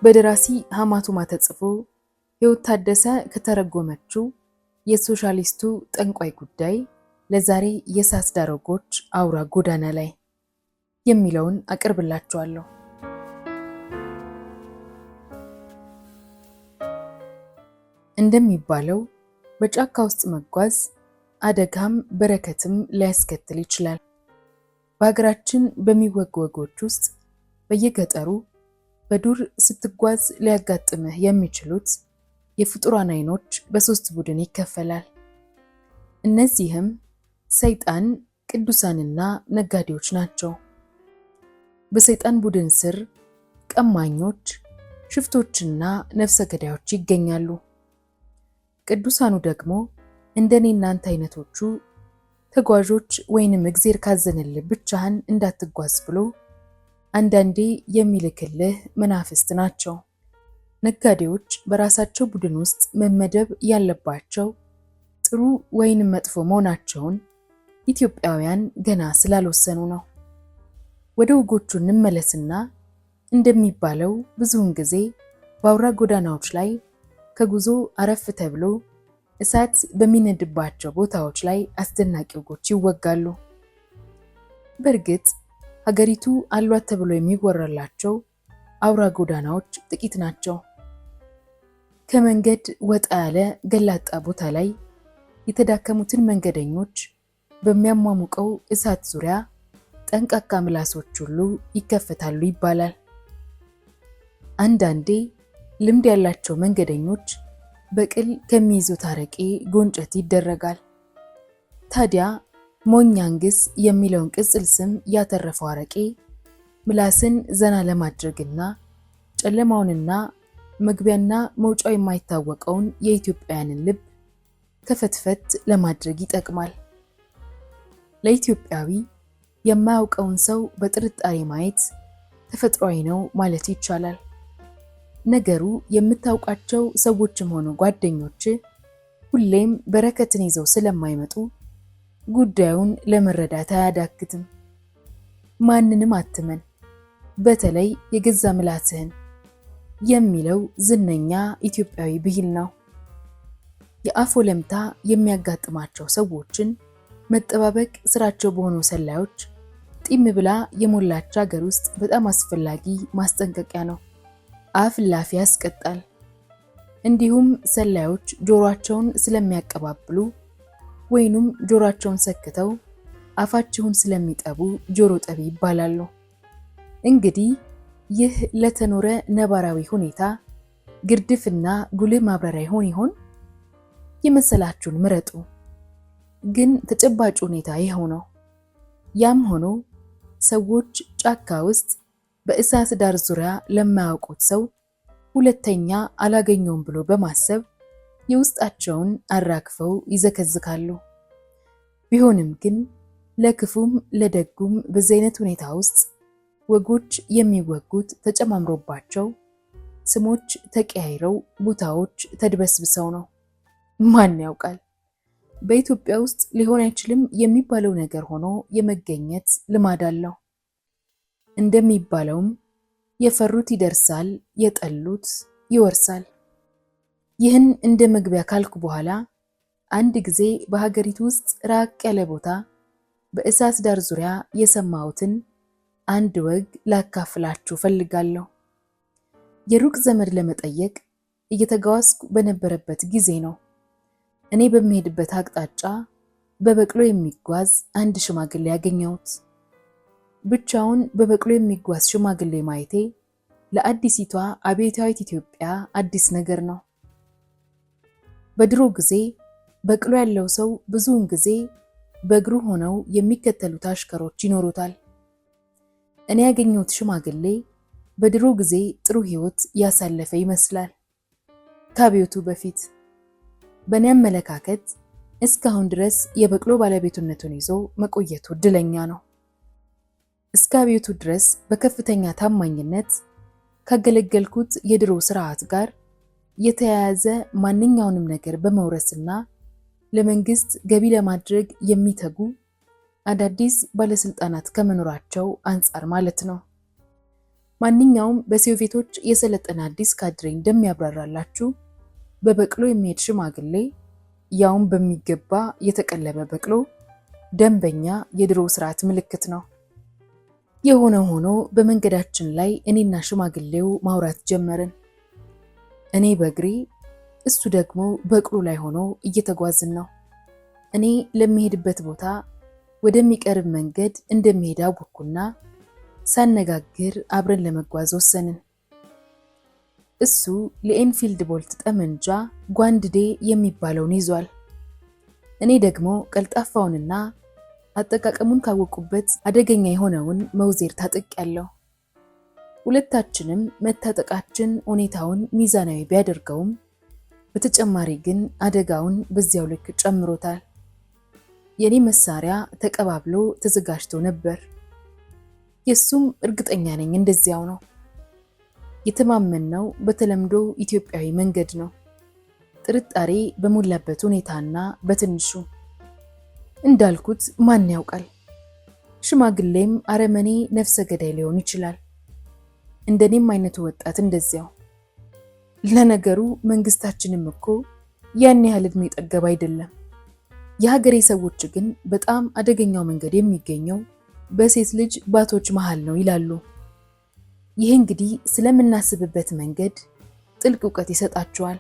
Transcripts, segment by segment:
በደራሲ ሀማቱማ ተጽፎ ሕይወት ታደሰ ከተረጎመችው የሶሻሊስቱ ጠንቋይ ጉዳይ ለዛሬ የእሳት ዳር ወጎች አውራ ጎዳና ላይ የሚለውን አቅርብላችኋለሁ። እንደሚባለው በጫካ ውስጥ መጓዝ አደጋም በረከትም ሊያስከትል ይችላል። በሀገራችን በሚወጉ ወጎች ውስጥ በየገጠሩ በዱር ስትጓዝ ሊያጋጥምህ የሚችሉት የፍጡራን አይኖች በሶስት ቡድን ይከፈላል። እነዚህም ሰይጣን፣ ቅዱሳንና ነጋዴዎች ናቸው። በሰይጣን ቡድን ስር ቀማኞች፣ ሽፍቶችና ነፍሰ ገዳዮች ይገኛሉ። ቅዱሳኑ ደግሞ እንደኔ እናንተ አይነቶቹ ተጓዦች ወይንም እግዜር ካዘነልህ ብቻህን እንዳትጓዝ ብሎ አንዳንዴ የሚልክልህ መናፍስት ናቸው። ነጋዴዎች በራሳቸው ቡድን ውስጥ መመደብ ያለባቸው ጥሩ ወይንም መጥፎ መሆናቸውን ኢትዮጵያውያን ገና ስላልወሰኑ ነው። ወደ ወጎቹ እንመለስና እንደሚባለው ብዙውን ጊዜ በአውራ ጎዳናዎች ላይ ከጉዞ አረፍ ተብሎ እሳት በሚነድባቸው ቦታዎች ላይ አስደናቂ ወጎች ይወጋሉ። በእርግጥ ሀገሪቱ አሏት ተብሎ የሚወራላቸው አውራ ጎዳናዎች ጥቂት ናቸው። ከመንገድ ወጣ ያለ ገላጣ ቦታ ላይ የተዳከሙትን መንገደኞች በሚያሟሙቀው እሳት ዙሪያ ጠንቃቃ ምላሶች ሁሉ ይከፈታሉ ይባላል። አንዳንዴ ልምድ ያላቸው መንገደኞች በቅል ከሚይዙት አረቄ ጎንጨት ይደረጋል። ታዲያ ሞኝ አንግስ የሚለውን ቅጽል ስም ያተረፈው አረቄ ምላስን ዘና ለማድረግና ጨለማውንና መግቢያና መውጫው የማይታወቀውን የኢትዮጵያውያንን ልብ ከፈትፈት ለማድረግ ይጠቅማል። ለኢትዮጵያዊ የማያውቀውን ሰው በጥርጣሬ ማየት ተፈጥሯዊ ነው ማለት ይቻላል። ነገሩ የምታውቃቸው ሰዎችም ሆኑ ጓደኞች ሁሌም በረከትን ይዘው ስለማይመጡ ጉዳዩን ለመረዳት አያዳግትም። ማንንም አትመን፣ በተለይ የገዛ ምላስህን የሚለው ዝነኛ ኢትዮጵያዊ ብሂል ነው። የአፍ ወለምታ የሚያጋጥማቸው ሰዎችን መጠባበቅ ስራቸው በሆኑ ሰላዮች ጢም ብላ የሞላች ሀገር ውስጥ በጣም አስፈላጊ ማስጠንቀቂያ ነው። አፍ ላፊ ያስቀጣል። እንዲሁም ሰላዮች ጆሮአቸውን ስለሚያቀባብሉ ወይኑም ጆሮአቸውን ሰክተው አፋቸውን ስለሚጠቡ ጆሮ ጠቢ ይባላሉ። እንግዲህ ይህ ለተኖረ ነባራዊ ሁኔታ ግርድፍና ጉልህ ማብራሪያ ይሆን ይሆን? የመሰላችሁን ምረጡ። ግን ተጨባጭ ሁኔታ ይኸው ነው። ያም ሆኖ ሰዎች ጫካ ውስጥ በእሳት ዳር ዙሪያ ለማያውቁት ሰው ሁለተኛ አላገኘውም ብሎ በማሰብ የውስጣቸውን አራግፈው ይዘከዝካሉ። ቢሆንም ግን ለክፉም ለደጉም በዚህ አይነት ሁኔታ ውስጥ ወጎች የሚወጉት ተጨማምሮባቸው ስሞች ተቀያይረው ቦታዎች ተድበስብሰው ነው። ማን ያውቃል? በኢትዮጵያ ውስጥ ሊሆን አይችልም የሚባለው ነገር ሆኖ የመገኘት ልማድ አለው። እንደሚባለውም የፈሩት ይደርሳል፣ የጠሉት ይወርሳል። ይህን እንደ መግቢያ ካልኩ በኋላ አንድ ጊዜ በሀገሪቱ ውስጥ ራቅ ያለ ቦታ በእሳት ዳር ዙሪያ የሰማሁትን አንድ ወግ ላካፍላችሁ ፈልጋለሁ። የሩቅ ዘመድ ለመጠየቅ እየተጓዝኩ በነበረበት ጊዜ ነው። እኔ በምሄድበት አቅጣጫ በበቅሎ የሚጓዝ አንድ ሽማግሌ ያገኘሁት። ብቻውን በበቅሎ የሚጓዝ ሽማግሌ ማየቴ ለአዲሲቷ አብዮታዊት ኢትዮጵያ አዲስ ነገር ነው። በድሮ ጊዜ በቅሎ ያለው ሰው ብዙውን ጊዜ በእግሩ ሆነው የሚከተሉት አሽከሮች ይኖሩታል። እኔ ያገኘሁት ሽማግሌ በድሮ ጊዜ ጥሩ ሕይወት ያሳለፈ ይመስላል። ከአብዮቱ በፊት በእኔ አመለካከት እስካሁን ድረስ የበቅሎ ባለቤትነቱን ይዞ መቆየቱ እድለኛ ነው። እስከ አብዮቱ ድረስ በከፍተኛ ታማኝነት ካገለገልኩት የድሮ ስርዓት ጋር የተያያዘ ማንኛውንም ነገር በመውረስና ለመንግስት ገቢ ለማድረግ የሚተጉ አዳዲስ ባለስልጣናት ከመኖራቸው አንጻር ማለት ነው። ማንኛውም በሶቪየቶች የሰለጠነ አዲስ ካድሬ እንደሚያብራራላችሁ በበቅሎ የሚሄድ ሽማግሌ፣ ያውም በሚገባ የተቀለበ በቅሎ፣ ደንበኛ የድሮ ስርዓት ምልክት ነው። የሆነ ሆኖ በመንገዳችን ላይ እኔና ሽማግሌው ማውራት ጀመርን። እኔ በእግሬ እሱ ደግሞ በቅሎ ላይ ሆኖ እየተጓዝን ነው። እኔ ለሚሄድበት ቦታ ወደሚቀርብ መንገድ እንደሚሄድ አወቅኩና ሳነጋግር አብረን ለመጓዝ ወሰንን። እሱ ለኤንፊልድ ቦልት ጠመንጃ ጓንድዴ የሚባለውን ይዟል። እኔ ደግሞ ቀልጣፋውንና አጠቃቀሙን ካወቁበት አደገኛ የሆነውን መውዜር ታጥቄያለሁ። ሁለታችንም መታጠቃችን ሁኔታውን ሚዛናዊ ቢያደርገውም በተጨማሪ ግን አደጋውን በዚያው ልክ ጨምሮታል። የኔ መሳሪያ ተቀባብሎ ተዘጋጅቶ ነበር። የሱም እርግጠኛ ነኝ እንደዚያው ነው። የተማመንነው በተለምዶ ኢትዮጵያዊ መንገድ ነው። ጥርጣሬ በሞላበት ሁኔታና በትንሹ እንዳልኩት ማን ያውቃል? ሽማግሌም አረመኔ ነፍሰ ገዳይ ሊሆን ይችላል። እንደኔም አይነቱ ወጣት እንደዚያው። ለነገሩ መንግስታችንም እኮ ያን ያህል እድሜ ጠገብ አይደለም። የሀገሬ ሰዎች ግን በጣም አደገኛው መንገድ የሚገኘው በሴት ልጅ ባቶች መሃል ነው ይላሉ። ይህ እንግዲህ ስለምናስብበት መንገድ ጥልቅ እውቀት ይሰጣቸዋል።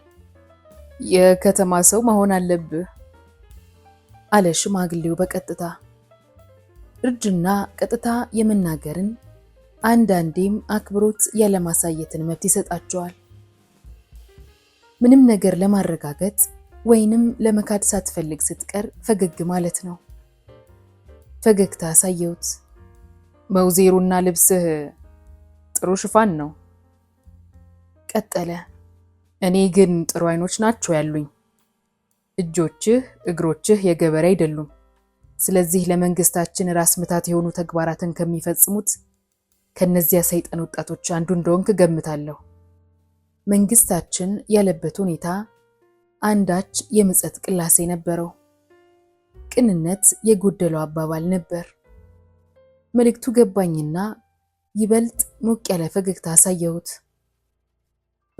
የከተማ ሰው መሆን አለብህ አለ ሽማግሌው በቀጥታ። እርጅና ቀጥታ የመናገርን አንዳንዴም አክብሮት ያለማሳየትን መብት ይሰጣቸዋል። ምንም ነገር ለማረጋገጥ ወይንም ለመካድ ሳትፈልግ ስትቀር ፈገግ ማለት ነው። ፈገግታ አሳየሁት። መውዜሩና ልብስህ ጥሩ ሽፋን ነው ቀጠለ። እኔ ግን ጥሩ አይኖች ናቸው ያሉኝ። እጆችህ እግሮችህ የገበሬ አይደሉም። ስለዚህ ለመንግስታችን ራስ ምታት የሆኑ ተግባራትን ከሚፈጽሙት ከነዚያ ሰይጣን ወጣቶች አንዱ እንደሆንክ ገምታለሁ። መንግስታችን ያለበት ሁኔታ አንዳች የምጸት ቅላሴ ነበረው። ቅንነት የጎደለው አባባል ነበር። መልእክቱ ገባኝና ይበልጥ ሞቅ ያለ ፈገግታ አሳየሁት።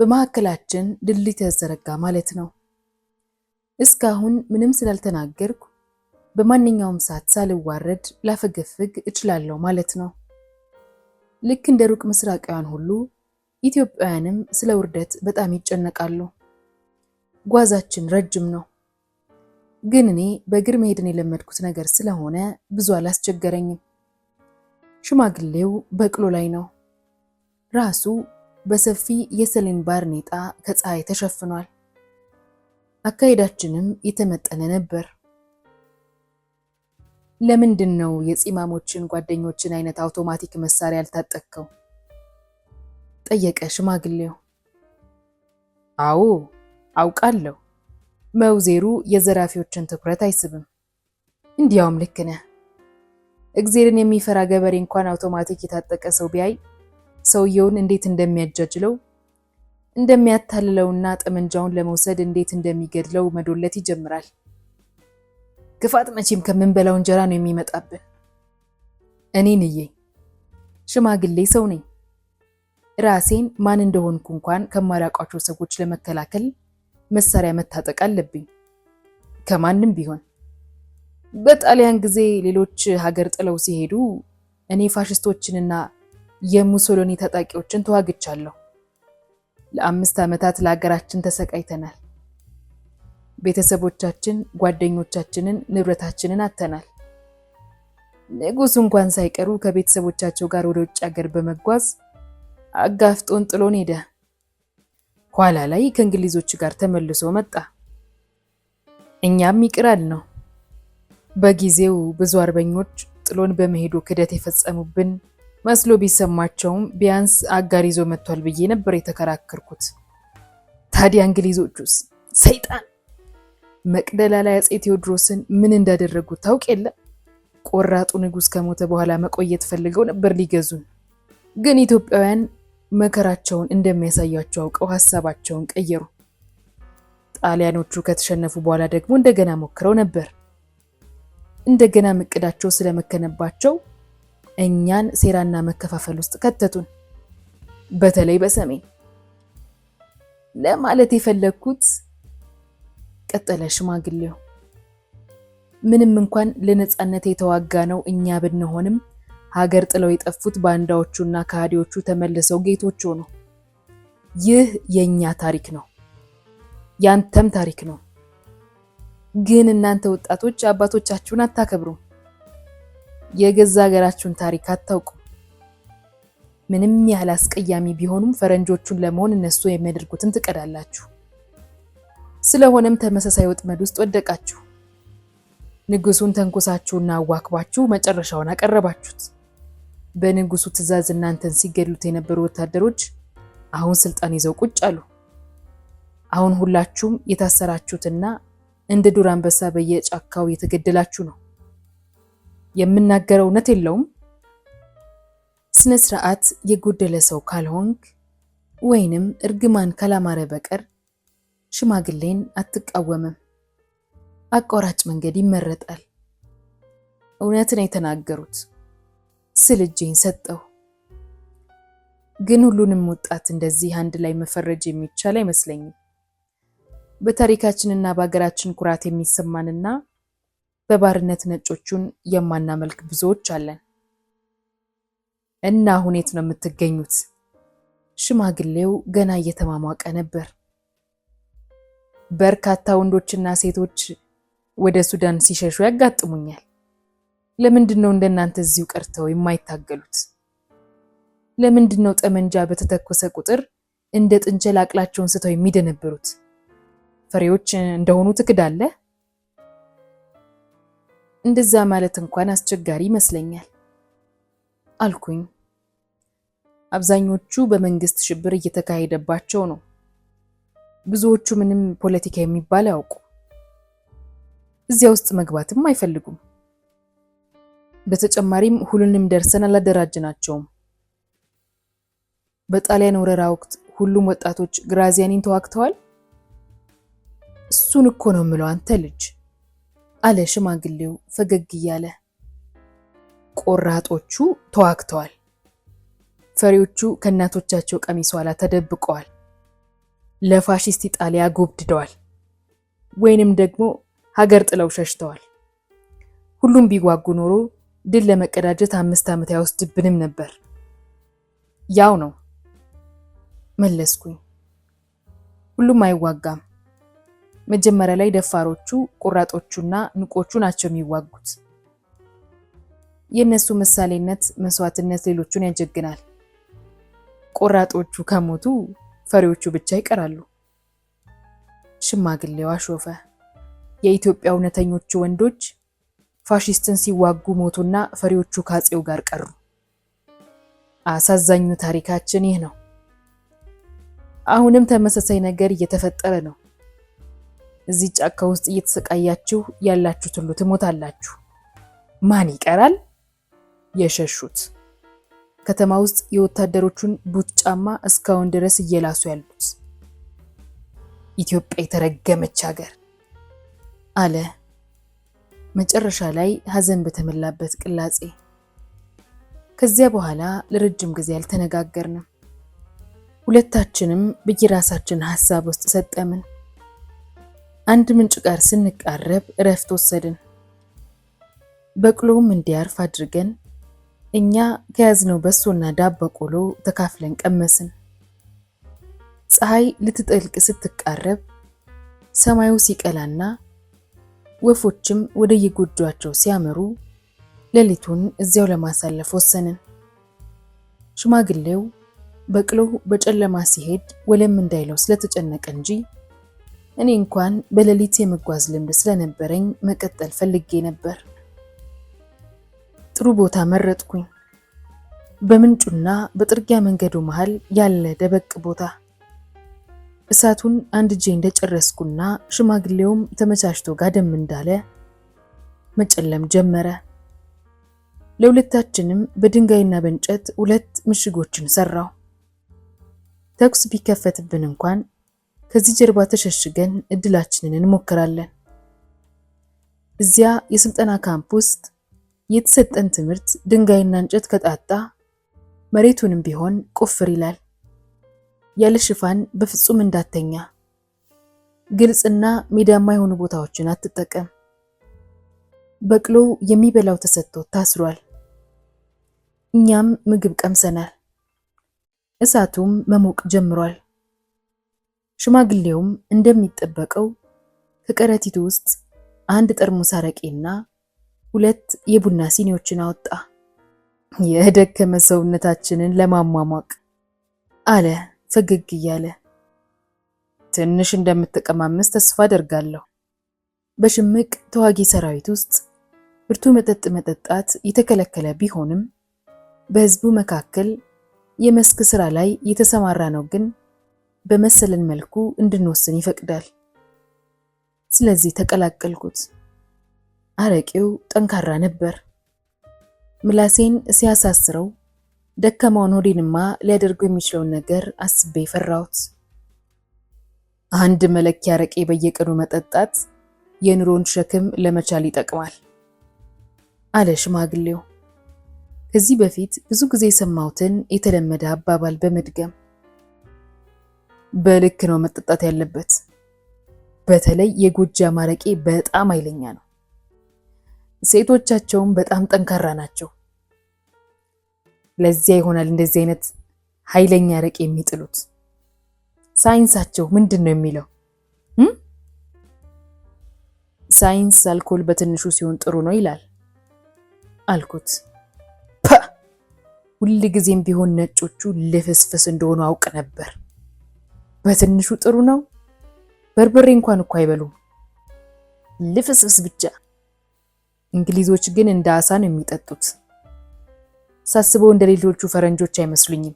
በመካከላችን ድልድይ ተዘረጋ ማለት ነው። እስካሁን ምንም ስላልተናገርኩ በማንኛውም ሰዓት ሳልዋረድ ላፈገፍግ እችላለሁ ማለት ነው። ልክ እንደ ሩቅ ምስራቃውያን ሁሉ ኢትዮጵያውያንም ስለ ውርደት በጣም ይጨነቃሉ። ጓዛችን ረጅም ነው፣ ግን እኔ በእግር መሄድን የለመድኩት ነገር ስለሆነ ብዙ አላስቸገረኝም። ሽማግሌው በቅሎ ላይ ነው። ራሱ በሰፊ የሰሌን ባርኔጣ ከፀሐይ ተሸፍኗል። አካሄዳችንም የተመጠነ ነበር። ለምንድን ነው የጺማሞችን ጓደኞችን አይነት አውቶማቲክ መሳሪያ ያልታጠቅከው? ጠየቀ ሽማግሌው። አዎ አውቃለሁ፣ መውዜሩ የዘራፊዎችን ትኩረት አይስብም። እንዲያውም ልክ ነህ። እግዜርን የሚፈራ ገበሬ እንኳን አውቶማቲክ የታጠቀ ሰው ቢያይ ሰውየውን እንዴት እንደሚያጃጅለው እንደሚያታልለውና ጠመንጃውን ለመውሰድ እንዴት እንደሚገድለው መዶለት ይጀምራል። ክፋት መቼም ከምንበላው እንጀራ ነው የሚመጣብን። እኔን እዬ ሽማግሌ ሰው ነኝ። ራሴን ማን እንደሆንኩ እንኳን ከማላውቃቸው ሰዎች ለመከላከል መሳሪያ መታጠቅ አለብኝ፣ ከማንም ቢሆን። በጣሊያን ጊዜ ሌሎች ሀገር ጥለው ሲሄዱ እኔ ፋሽስቶችንና የሙሶሎኒ ታጣቂዎችን ተዋግቻለሁ። ለ5 ዓመታት ለሀገራችን ተሰቃይተናል። ቤተሰቦቻችን፣ ጓደኞቻችንን፣ ንብረታችንን አጥተናል። ንጉሱ እንኳን ሳይቀሩ ከቤተሰቦቻቸው ጋር ወደ ውጭ ሀገር በመጓዝ አጋፍጦን ጥሎን ሄደ። ኋላ ላይ ከእንግሊዞች ጋር ተመልሶ መጣ። እኛም ይቅራል ነው። በጊዜው ብዙ አርበኞች ጥሎን በመሄዱ ክደት የፈጸሙብን መስሎ ቢሰማቸውም ቢያንስ አጋር ይዞ መጥቷል ብዬ ነበር የተከራከርኩት። ታዲያ እንግሊዞቹስ ሰይጣን መቅደላ ላይ አፄ ቴዎድሮስን ምን እንዳደረጉት ታውቅ የለ? ቆራጡ ንጉሥ ከሞተ በኋላ መቆየት ፈልገው ነበር ሊገዙን። ግን ኢትዮጵያውያን መከራቸውን እንደሚያሳያቸው አውቀው ሀሳባቸውን ቀየሩ። ጣሊያኖቹ ከተሸነፉ በኋላ ደግሞ እንደገና ሞክረው ነበር። እንደገና እቅዳቸው ስለመከነባቸው እኛን ሴራና መከፋፈል ውስጥ ከተቱን። በተለይ በሰሜን። ለማለት የፈለግኩት፣ ቀጠለ ሽማግሌው፣ ምንም እንኳን ለነጻነት የተዋጋ ነው እኛ ብንሆንም ሀገር ጥለው የጠፉት ባንዳዎቹና ከሃዲዎቹ ተመልሰው ጌቶች ሆኑ። ይህ የኛ ታሪክ ነው፣ ያንተም ታሪክ ነው። ግን እናንተ ወጣቶች አባቶቻችሁን አታከብሩም። የገዛ ሀገራችሁን ታሪክ አታውቁም። ምንም ያህል አስቀያሚ ቢሆኑም ፈረንጆቹን ለመሆን እነሱ የሚያደርጉትን ትቀዳላችሁ። ስለሆነም ተመሳሳይ ወጥመድ ውስጥ ወደቃችሁ። ንጉሱን ተንኮሳችሁና አዋክባችሁ መጨረሻውን አቀረባችሁት። በንጉሱ ትዕዛዝ እናንተን ሲገድሉት የነበሩ ወታደሮች አሁን ስልጣን ይዘው ቁጭ አሉ። አሁን ሁላችሁም የታሰራችሁትና እንደ ዱር አንበሳ በየጫካው የተገደላችሁ ነው። የምናገረው እውነት የለውም? ስነ ስርዓት የጎደለ ሰው ካልሆንክ ወይንም እርግማን ካላማረ በቀር ሽማግሌን አትቃወምም። አቋራጭ መንገድ ይመረጣል። እውነት ነው የተናገሩት ስል እጄን ሰጠሁ። ግን ሁሉንም ወጣት እንደዚህ አንድ ላይ መፈረጅ የሚቻል አይመስለኝም። በታሪካችንና በሀገራችን ኩራት የሚሰማንና በባርነት ነጮቹን የማናመልክ ብዙዎች አለን። እና አሁን የት ነው የምትገኙት? ሽማግሌው ገና እየተማሟቀ ነበር። በርካታ ወንዶችና ሴቶች ወደ ሱዳን ሲሸሹ ያጋጥሙኛል። ለምንድን ነው እንደናንተ እዚሁ ቀርተው የማይታገሉት? ለምንድን ነው ጠመንጃ በተተኮሰ ቁጥር እንደ ጥንቸል አቅላቸውን ስተው የሚደነብሩት? ፈሪዎች እንደሆኑ ትክዳለህ? እንደዛ ማለት እንኳን አስቸጋሪ ይመስለኛል አልኩኝ። አብዛኞቹ በመንግስት ሽብር እየተካሄደባቸው ነው። ብዙዎቹ ምንም ፖለቲካ የሚባል አያውቁ። እዚያ ውስጥ መግባትም አይፈልጉም። በተጨማሪም ሁሉንም ደርሰን አላደራጅናቸውም። በጣሊያን ወረራ ወቅት ሁሉም ወጣቶች ግራዚያኒን ተዋግተዋል። እሱን እኮ ነው የምለው አንተ ልጅ፣ አለ ሽማግሌው ፈገግ እያለ። ቆራጦቹ ተዋግተዋል። ፈሪዎቹ ከእናቶቻቸው ቀሚስ ኋላ ተደብቀዋል። ለፋሺስት ኢጣሊያ ጎብድደዋል፣ ወይንም ደግሞ ሀገር ጥለው ሸሽተዋል። ሁሉም ቢዋጉ ኖሮ ድል ለመቀዳጀት 5 ዓመት አይወስድብንም ነበር። ያው ነው፣ መለስኩኝ። ሁሉም አይዋጋም። መጀመሪያ ላይ ደፋሮቹ፣ ቆራጦቹና ንቆቹ ናቸው የሚዋጉት። የእነሱ ምሳሌነት፣ መስዋዕትነት ሌሎቹን ያጀግናል። ቆራጦቹ ከሞቱ ፈሪዎቹ ብቻ ይቀራሉ። ሽማግሌው አሾፈ። የኢትዮጵያ እውነተኞቹ ወንዶች ፋሺስትን ሲዋጉ ሞቱና ፈሪዎቹ ከአፄው ጋር ቀሩ። አሳዛኙ ታሪካችን ይህ ነው። አሁንም ተመሳሳይ ነገር እየተፈጠረ ነው። እዚህ ጫካ ውስጥ እየተሰቃያችሁ ያላችሁት ሁሉ ትሞታላችሁ። ማን ይቀራል? የሸሹት፣ ከተማ ውስጥ የወታደሮቹን ቡት ጫማ እስካሁን ድረስ እየላሱ ያሉት። ኢትዮጵያ የተረገመች ሀገር፣ አለ መጨረሻ ላይ ሀዘን በተሞላበት ቅላጼ። ከዚያ በኋላ ለረጅም ጊዜ አልተነጋገርንም። ሁለታችንም በየራሳችን ሀሳብ ውስጥ ሰጠምን። አንድ ምንጭ ጋር ስንቃረብ እረፍት ወሰድን። በቅሎም እንዲያርፍ አድርገን እኛ ከያዝነው በሶና ዳቦ ቆሎ ተካፍለን ቀመስን። ፀሐይ ልትጠልቅ ስትቃረብ ሰማዩ ሲቀላና ወፎችም ወደ የጎጇቸው ሲያመሩ ሌሊቱን እዚያው ለማሳለፍ ወሰንን። ሽማግሌው በቅሎ በጨለማ ሲሄድ ወለም እንዳይለው ስለተጨነቀ እንጂ እኔ እንኳን በሌሊት የመጓዝ ልምድ ስለነበረኝ መቀጠል ፈልጌ ነበር። ጥሩ ቦታ መረጥኩኝ። በምንጩና በጥርጊያ መንገዱ መሃል ያለ ደበቅ ቦታ። እሳቱን አንድ እጄ እንደጨረስኩና ሽማግሌውም ተመቻችቶ ጋደም እንዳለ መጨለም ጀመረ። ለሁለታችንም በድንጋይና በእንጨት ሁለት ምሽጎችን ሰራው። ተኩስ ቢከፈትብን እንኳን ከዚህ ጀርባ ተሸሽገን እድላችንን እንሞክራለን። እዚያ የስልጠና ካምፕ ውስጥ የተሰጠን ትምህርት ድንጋይና እንጨት ከጣጣ መሬቱንም ቢሆን ቁፍር ይላል። ያለ ሽፋን በፍጹም እንዳተኛ፣ ግልጽና ሜዳማ የሆኑ ቦታዎችን አትጠቀም። በቅሎው የሚበላው ተሰጥቶ ታስሯል። እኛም ምግብ ቀምሰናል። እሳቱም መሞቅ ጀምሯል። ሽማግሌውም እንደሚጠበቀው ከከረጢቱ ውስጥ አንድ ጠርሙስ አረቄና ሁለት የቡና ሲኒዎችን አወጣ። የደከመ ሰውነታችንን ለማሟሟቅ አለ ፈገግ እያለ። ትንሽ እንደምትቀማምስ ተስፋ አደርጋለሁ። በሽምቅ ተዋጊ ሰራዊት ውስጥ ብርቱ መጠጥ መጠጣት የተከለከለ ቢሆንም በሕዝቡ መካከል የመስክ ስራ ላይ የተሰማራ ነው ግን በመሰለን መልኩ እንድንወስን ይፈቅዳል። ስለዚህ ተቀላቀልኩት። አረቄው ጠንካራ ነበር። ምላሴን ሲያሳስረው ደከማውን ሆዴንማ ሊያደርገው የሚችለውን ነገር አስቤ ፈራሁት። አንድ መለኪያ አረቄ በየቀኑ መጠጣት የኑሮን ሸክም ለመቻል ይጠቅማል አለ ሽማግሌው። ከዚህ በፊት ብዙ ጊዜ የሰማሁትን የተለመደ አባባል በመድገም በልክ ነው መጠጣት ያለበት። በተለይ የጎጃም አረቄ በጣም ኃይለኛ ነው። ሴቶቻቸውም በጣም ጠንካራ ናቸው። ለዚያ ይሆናል እንደዚህ አይነት ኃይለኛ አረቄ የሚጥሉት። ሳይንሳቸው ምንድን ነው የሚለው? ሳይንስ አልኮል በትንሹ ሲሆን ጥሩ ነው ይላል አልኩት። ሁል ጊዜም ቢሆን ነጮቹ ልፍስፍስ እንደሆኑ አውቅ ነበር። በትንሹ ጥሩ ነው። በርበሬ እንኳን እኮ አይበሉም፣ ልፍስፍስ ብቻ። እንግሊዞች ግን እንደ አሳ ነው የሚጠጡት። ሳስበው እንደ ሌሎቹ ፈረንጆች አይመስሉኝም።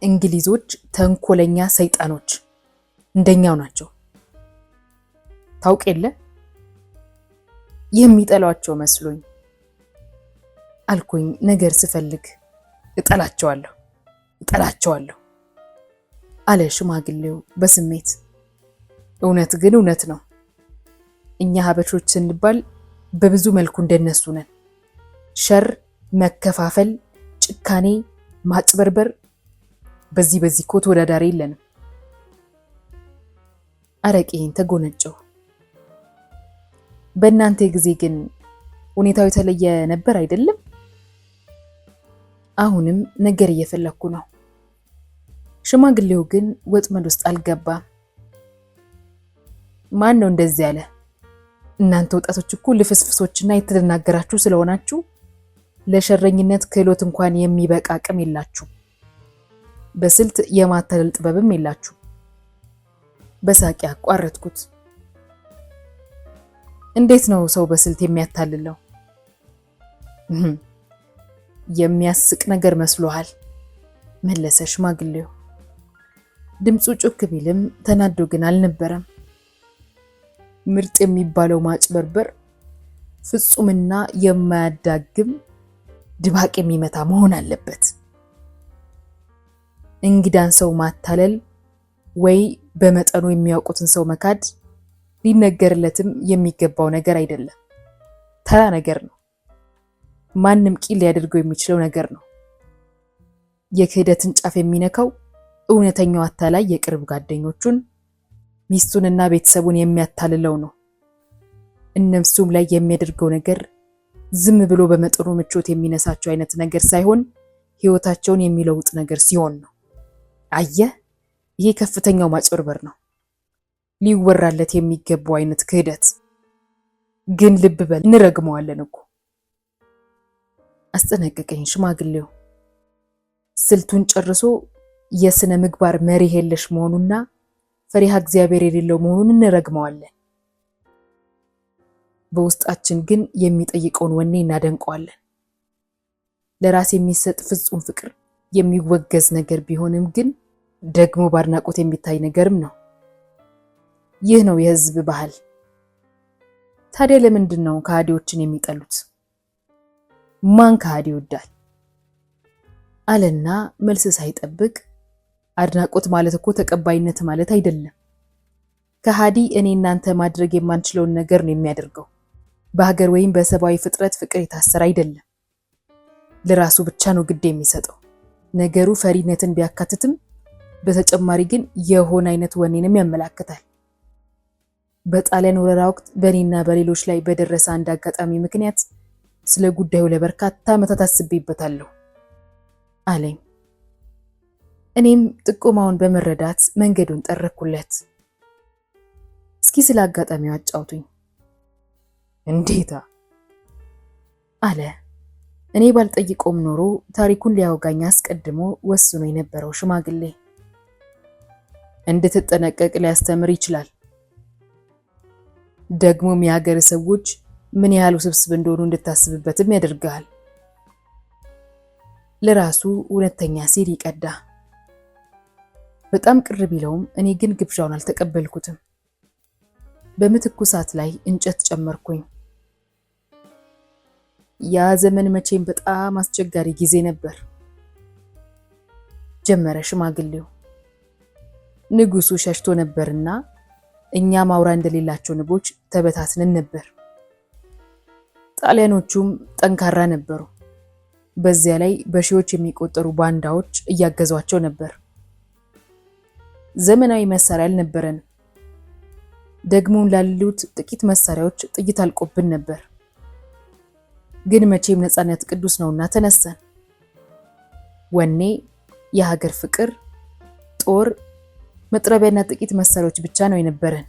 እንግሊዞች ተንኮለኛ ሰይጣኖች እንደኛው ናቸው። ታውቅ የለ የሚጠሏቸው መስሎኝ አልኩኝ። ነገር ስፈልግ እጠላቸዋለሁ እጠላቸዋለሁ አለ ሽማግሌው በስሜት። እውነት ግን እውነት ነው። እኛ ሀበሾች ስንባል በብዙ መልኩ እንደነሱ ነን። ሸር፣ መከፋፈል፣ ጭካኔ፣ ማጭበርበር፣ በዚህ በዚህ እኮ ተወዳዳሪ የለንም። አረቄን ተጎነጨው። በእናንተ ጊዜ ግን ሁኔታው የተለየ ነበር አይደለም? አሁንም ነገር እየፈለኩ ነው። ሽማግሌው ግን ወጥመድ ውስጥ አልገባም። ማን ነው እንደዚህ ያለ? እናንተ ወጣቶች እኮ ልፍስፍሶችና የተደናገራችሁ ስለሆናችሁ ለሸረኝነት ክህሎት እንኳን የሚበቃ አቅም የላችሁ። በስልት የማታለል ጥበብም የላችሁ። በሳቅ ያቋረጥኩት። እንዴት ነው ሰው በስልት የሚያታልለው? የሚያስቅ ነገር መስሎሃል? መለሰ ሽማግሌው። ድምፁ ጮክ ቢልም ተናዶ ግን አልነበረም። ምርጥ የሚባለው ማጭበርበር ፍጹምና የማያዳግም ድባቅ የሚመታ መሆን አለበት። እንግዳን ሰው ማታለል ወይ በመጠኑ የሚያውቁትን ሰው መካድ ሊነገርለትም የሚገባው ነገር አይደለም። ተራ ነገር ነው። ማንም ቂል ሊያደርገው የሚችለው ነገር ነው። የክህደትን ጫፍ የሚነካው እውነተኛው አታላይ የቅርብ ጓደኞቹን ሚስቱንና ቤተሰቡን የሚያታልለው ነው። እነሱም ላይ የሚያደርገው ነገር ዝም ብሎ በመጠኑ ምቾት የሚነሳቸው አይነት ነገር ሳይሆን ሕይወታቸውን የሚለውጥ ነገር ሲሆን ነው። አየህ፣ ይሄ ከፍተኛው ማጭበርበር ነው። ሊወራለት የሚገባው አይነት ክህደት። ግን ልብ በል፣ እንረግመዋለን እኮ አስጠነቀቀኝ ሽማግሌው። ስልቱን ጨርሶ የስነ ምግባር መሪ የለሽ መሆኑና ፈሪሃ እግዚአብሔር የሌለው መሆኑን እንረግመዋለን። በውስጣችን ግን የሚጠይቀውን ወኔ እናደንቀዋለን። ለራስ የሚሰጥ ፍጹም ፍቅር የሚወገዝ ነገር ቢሆንም ግን ደግሞ በአድናቆት የሚታይ ነገርም ነው። ይህ ነው የሕዝብ ባህል። ታዲያ ለምንድን ነው ከሃዲዎችን የሚጠሉት? ማን ከሃዲ ይወዳል? አለና መልስ ሳይጠብቅ አድናቆት ማለት እኮ ተቀባይነት ማለት አይደለም። ከሃዲ እኔ እናንተ ማድረግ የማንችለውን ነገር ነው የሚያደርገው። በሀገር ወይም በሰብአዊ ፍጥረት ፍቅር የታሰረ አይደለም። ለራሱ ብቻ ነው ግድ የሚሰጠው። ነገሩ ፈሪነትን ቢያካትትም በተጨማሪ ግን የሆነ አይነት ወኔንም ያመላክታል። በጣሊያን ወረራ ወቅት በእኔና በሌሎች ላይ በደረሰ አንድ አጋጣሚ ምክንያት ስለ ጉዳዩ ለበርካታ ዓመታት አስቤበታለሁ አለኝ። እኔም ጥቆማውን በመረዳት መንገዱን ጠረኩለት። እስኪ ስለ አጋጣሚው አጫውቱኝ። እንዴታ አለ። እኔ ባልጠይቀውም ኖሮ ታሪኩን ሊያወጋኝ አስቀድሞ ወስኖ የነበረው ሽማግሌ። እንድትጠነቀቅ ሊያስተምር ይችላል። ደግሞም የሀገር ሰዎች ምን ያህል ውስብስብ እንደሆኑ እንድታስብበትም ያደርግሃል። ለራሱ እውነተኛ ሲል ይቀዳ። በጣም ቅር ቢለውም እኔ ግን ግብዣውን አልተቀበልኩትም። በምትኩ እሳት ላይ እንጨት ጨመርኩኝ። ያ ዘመን መቼም በጣም አስቸጋሪ ጊዜ ነበር፣ ጀመረ ሽማግሌው። ንጉሱ ሸሽቶ ነበርና እኛ ማውራ እንደሌላቸው ንቦች ተበታትነን ነበር። ጣሊያኖቹም ጠንካራ ነበሩ። በዚያ ላይ በሺዎች የሚቆጠሩ ባንዳዎች እያገዟቸው ነበር። ዘመናዊ መሳሪያ አልነበረንም። ደግሞ ላሉት ጥቂት መሳሪያዎች ጥይት አልቆብን ነበር። ግን መቼም ነፃነት ቅዱስ ነውና ተነሳን። ወኔ፣ የሀገር ፍቅር፣ ጦር፣ መጥረቢያና ጥቂት መሳሪያዎች ብቻ ነው የነበረን።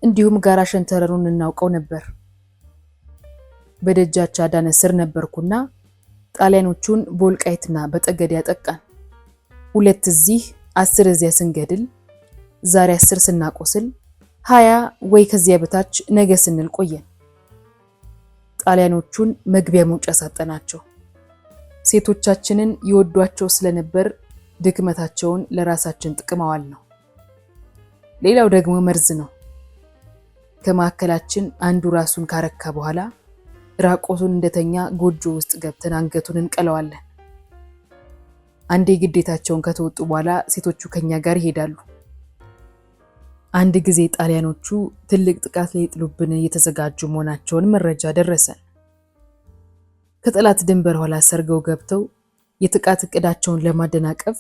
እንዲሁም ጋራ ሸንተረሩን እናውቀው ነበር። በደጃች አዳነ ስር ነበርኩና ጣሊያኖቹን በወልቃይትና በጠገዴ ያጠቃን። 2 እዚህ 10 እዚያ ስንገድል፣ ዛሬ 10 ስናቆስል፣ 20 ወይ ከዚያ በታች ነገ ስንል ቆየን። ጣሊያኖቹን መግቢያ መውጫ ሳጠናቸው። ሴቶቻችንን ይወዷቸው ስለነበር ድክመታቸውን ለራሳችን ጥቅም አዋል ነው። ሌላው ደግሞ መርዝ ነው። ከማዕከላችን አንዱ ራሱን ካረካ በኋላ ራቆቱን እንደተኛ ጎጆ ውስጥ ገብተን አንገቱን እንቀለዋለን። አንዴ ግዴታቸውን ከተወጡ በኋላ ሴቶቹ ከኛ ጋር ይሄዳሉ። አንድ ጊዜ ጣሊያኖቹ ትልቅ ጥቃት ሊጥሉብን እየተዘጋጁ መሆናቸውን መረጃ ደረሰን። ከጠላት ድንበር ኋላ ሰርገው ገብተው የጥቃት እቅዳቸውን ለማደናቀፍ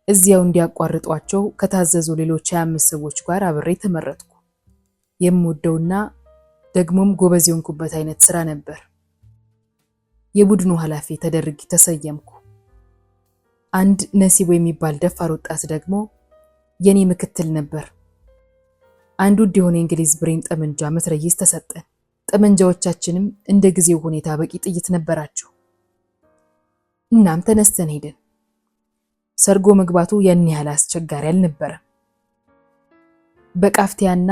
እዚያው እንዲያቋርጧቸው ከታዘዙ ሌሎች 25 ሰዎች ጋር አብሬ ተመረጥኩ። የምወደውና ደግሞም ጎበዝ የሆንኩበት አይነት ስራ ነበር። የቡድኑ ኃላፊ ተደርጌ ተሰየምኩ። አንድ ነሲቦ የሚባል ደፋር ወጣት ደግሞ የኔ ምክትል ነበር። አንድ ውድ የሆነ የእንግሊዝ ብሬን ጠመንጃ መትረየስ ተሰጠን። ጠመንጃዎቻችንም እንደ ጊዜው ሁኔታ በቂ ጥይት ነበራቸው። እናም ተነስተን ሄድን። ሰርጎ መግባቱ ያን ያህል አስቸጋሪ አልነበረም። በቃፍቲያና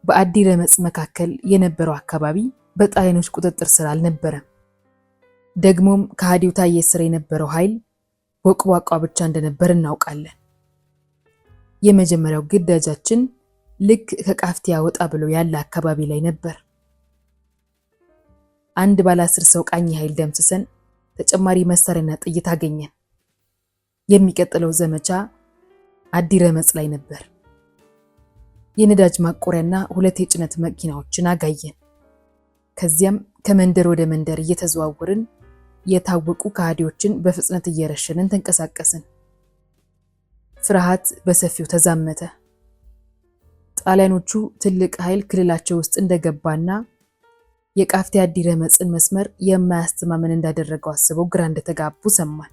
በአዲ ረመጽ መካከል የነበረው አካባቢ በጣሊያኖች ቁጥጥር ስር አልነበረም። ደግሞም ከሃዲው ታዬ ስር የነበረው ኃይል ቦቅቧቋ ብቻ እንደነበር እናውቃለን። የመጀመሪያው ግዳጃችን ልክ ከቃፍቲያ ወጣ ብሎ ያለ አካባቢ ላይ ነበር። አንድ ባለ 10 ሰው ቃኝ ኃይል ደምስሰን ተጨማሪ መሳሪያና ጥይት አገኘን። የሚቀጥለው ዘመቻ አዲ ረመጽ ላይ ነበር። የነዳጅ ማቆሪያና 2 የጭነት መኪናዎችን አጋየን። ከዚያም ከመንደር ወደ መንደር እየተዘዋወርን የታወቁ ከሃዲዎችን በፍጥነት እየረሸንን ተንቀሳቀስን። ፍርሃት በሰፊው ተዛመተ። ጣሊያኖቹ ትልቅ ኃይል ክልላቸው ውስጥ እንደገባና የቃፍቲያ አዲ ረመጽን መስመር የማያስተማመን እንዳደረገው አስበው ግራ እንደተጋቡ ሰማን።